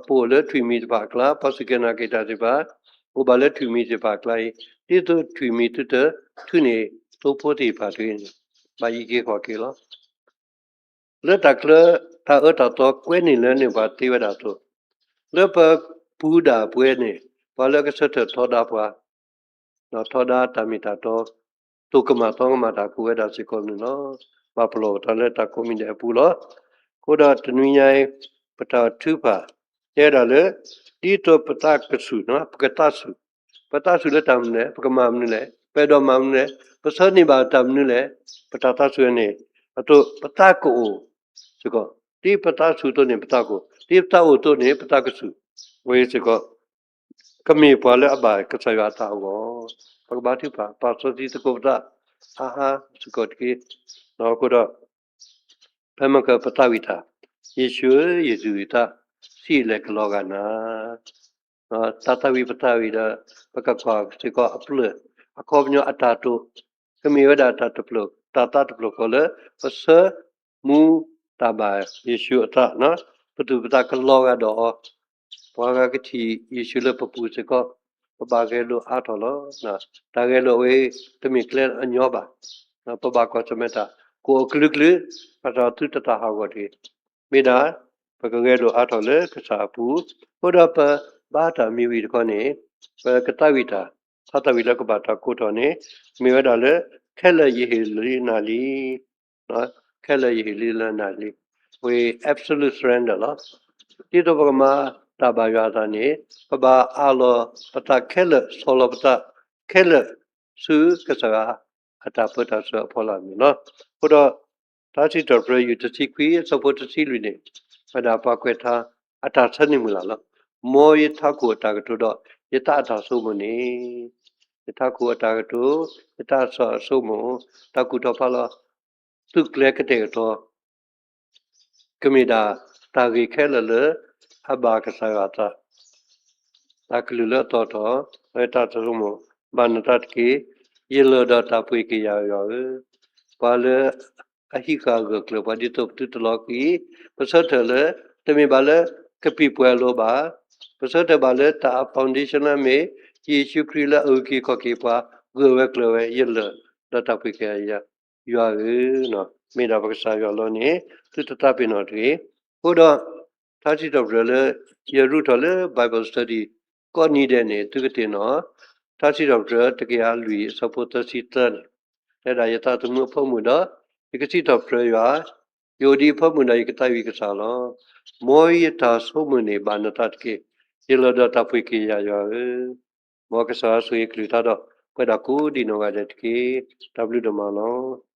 ပအိၣ်လၢထွံၣ်မံၤတဖၣ်အကျါ, ပှၤစူၢ်က့ၤနာ်က့ၤတၢ်သ့ၣ်တဖၣ် အိၣ်ဘၣ်လၢထွံၣ်မံၤသ့ၣ်တဖၣ်အကျါအံၤ, ဒ်သိးထွံၣ်မံၤသုတထုးန့ၢ်သိဖိသ့ၣ်တဖၣ်တဂ့ၤန့ၣ်, ဘၣ်အံးက့ၤခီၣ်က့ၤလီၤ. လၢတၢ်ချၢ တၢ်အၢတၢ်သီကွဲန့ၢ်လၢန့ၢ်ပှၤသ့ဝဲဒၣ်အသိး, လၢပပူၤဒၣ်ပဝဲန့ၣ် ပှၤလၢအကဆၢထၢၣ်ထီဒါပှၤ, ဒီးထီဒါတၢ်မ့ၢ်တၢ်တီ, သိၣ်ကမၣ်သီကမၣ်တၢ်ကိးဝဲဒၣ်စ့ၢ်ကီးန့ၣ်လီၤ. ဘၣ်ပလီၢ်ပသးလၢတၢ်ကိးမံၤဒဲးအပူၤလီၤ. အဃိဒီးတနွံညါအံၤ ပတၢ်ထုကဖၣ် တဲဒၣ်လၢ ဒ်သိးပသးကဆူၣ်, ပကသးဆူၣ်, ပသးဆူၣ်လၢတၢ်မနုၤလဲၣ်, ပကမၤမနုၤလဲၣ်, ပအဲၣ်ဒိးမၤမနုၤလဲၣ်, ပဆၢန့ၢ်ဘၣ်တၢ်မနုၤလဲၣ်, ပတၢ်သးဆူၣ်န့ၣ် အသိးပသးကအိၣ်စ့ၢ်ကီး, ဒ်ပသးဆူၣ်အသိးန့ၣ် ပသးကအိၣ်, ဒ်ပသးအိၣ်အသိးန့ၣ် ပသးကဆူၣ်ဝဲစ့ၢ်ကီး ကမ့ၢ်ပှၤလၢအဘၣ်ကစၢ်ယွၤအသးအဂီၢ်, ပကဘါထုကဖၣ် ပာ်စီဆှံသကိးပသး အါအါစ့ၢ်ကီးတက့ၢ်. အဃိဒီး ဖဲမ့ၢ်ကပသးဝံၣ်တၢ်, ယ့ၣ်ၡူးဧၢ, ယသူၣ်ယသးဆံးလဲၣ်ကလီၤဂာ်နၤ, တၢ်သးဝံၣ်ပသးဝံၣ်ဒီး ပကကွၢ်စ့ၢ်ကီးအဖျၢၣ် အခီပညီအတၢ်တိာ်, ကမ့ၢ်ဝဲဒၣ်တၢ်တဖျၢၣ် တၢ်သးတဖျၢၣ်ဃီလၢ ပဆၢမူတၢ်ဘၣ်ယ့ၣ်ၡူးအသး, ပသူၣ်ပသးကလီၤဂာ်ဒီးအီၤ, ပှၤဂၤကထံၣ်ယ့ၣ်ၡူးလၢပပူၤစ့ၢ်ကီး, ပဘၣ်ဂဲၤလိာ်အါထီၣ်လီၤ. တၢ်ဂဲၤလိာ်ဝဲ တမ့ၢ်ကျဲအညီဘၣ်. ပဘၣ်ကွၢ်ဆၢၣ်မဲာ်တၢ် ကအိၣ်အကလုာ်ကလုာ်, ဘၣ်ဆၣ်သုတသးဟးဂီၤတဂ့ၤ. မ့ၢ်ဒၣ် ပကဂဲၤလိာ်အါထီၣ်လၢကစၢ်အပူၤ, အဃိဒီးပဘါတၢ်မ့ၢ်ဝံၤတခီန့ၣ်, ပကသးဝံၣ်တၢ်, ဖးသးဝံၣ်လၢကဘၣ်တၢ်ကိးထီၣ်န့ၣ်, မ့ၢ်ဝဲဒၣ်လၢ ခဲလၢာ်ယဟ့ၣ်လီၤနၤလံ ခဲလၢာ်ယဟ့ၣ်လီၤနၤလံ, ဝဲ absolute surrender လီၤ. ဒ်သိးပကမၤတၢ်ဘၣ်ယွၤအသးန့ၣ်, ပဘၣ်အးလီၤပသးခဲလၢာ်, ဆီၣ်လီၤပသးခဲလၢာ် ဆူကစၢ်ယွၤအတၢ်ပၢတၢ်ဆှၢအဖီလာ်န့ၣ်လီၤ. အဃိဒီး ထါစံးထီၣ်ပတြၢၤ ယူၢ်တဆံခွံ အဆၢဖိတဆံလွံၢ်န့ၣ်, ဝဲဒၣ်ပှၤကွဲးထါအတၢ်ဆၢန့ၢ်မုၢ်လၢ်လီၤ. မ်ယထးခိၣ်အတၢ်ကတိၤဒီး ယသးအတၢ်ဆိကမိၣ်န့ၣ်, ယထးခိၣ်အတၢ်ကတိၤ, ယသးစီၤအဆိကမိၣ်, တၢ်ကူၣ်ထီၣ်ဖးလီၤ, သုးကျဲၤကတဲာ်ကတီၤ ကမ့ၢ်ဒၣ်တၢ်ဂ့ၢ်ခဲလၢာ်လၢ အဘၣ်ကစၢ်ယွၤအသး, တၢ်ကလုၢ်လၢအသီၣ်ထီၣ်, အတၢ်ဆိကမိၣ်, ဘၣ်နသးတက့ၢ်. ယလၢၢ်ဒီးတၢ်ပှ့ၤက့ၤယၤယွၤဧၢ, ပှၤလၢအဟံးဃာ်ဂၢၢ်ကျၢၤပှၤဒ်သိးပသုတလီၤဃံၤ, ပဆၢထၢၣ်လၢ တမ့ၢ်ဘၣ်လၢကပံာ်ပှဲၤအလိၤဘၣ်, ပဆၢထၢၣ်ဘၣ်လၢတၢ်အ foundation လၢအမ့ၢ် ယ့ၣ်ၡူးခရံာ်လၢအအုၣ်က့ၤခီၣ်က့ၤပှၤ ဂၢၢ်ဝဲကျၢၤဝဲ ယလၢၢ်ဒီးတၢ်ပှ့ၤက့ၤယၤ ယွၤဧၢ, မ့ၢ်ဒၣ်ပကစၢ်ယွၤလီၤန့ၣ် သုတသးပ့ၤနီၣ်တဂ့ၤ. အဃိဒီး ထါစံးထီၣ်ပတြၢၤလၢ ယရူၢ်ထီၣ်လၢ Bible study ကိးနံၤဒဲးန့ၣ် သုကသ့ၣ်နီၣ်, ထါစံးထီၣ်ပတြၢၤ တကယၤလွံၢ် အဆၢဖိသၢဆံသၢန့ၣ်, တဲဒၣ်ယသးသမူအဖၢမုၢ်ဒီး ယကစံးထီၣ်ပတြၢၤယွၤ, ယအိၣ်ဒံးအဖၢမုၢ်ဒီး ယကသးဝံၣ်ကစၢ်လီၤ. မ်ယတၢ်ဆိကမိၣ်န့ၣ် ဘၣ်နသးတက့ၢ်. ယလၢၢ်ဒီးတၢ်ပှ့ၤက့ၤယၤယွၤဧၢ, မ်ကစၢ်ယွၤဆိၣ်ဂ့ၤကလုၢ်ကထါဒီး ပဝဲဒၣ်ကိးဒံးနီၢ်ဂၤဒဲးတက့ၢ်. တၢ်ဘျုးဒိၣ်မးလီၤ.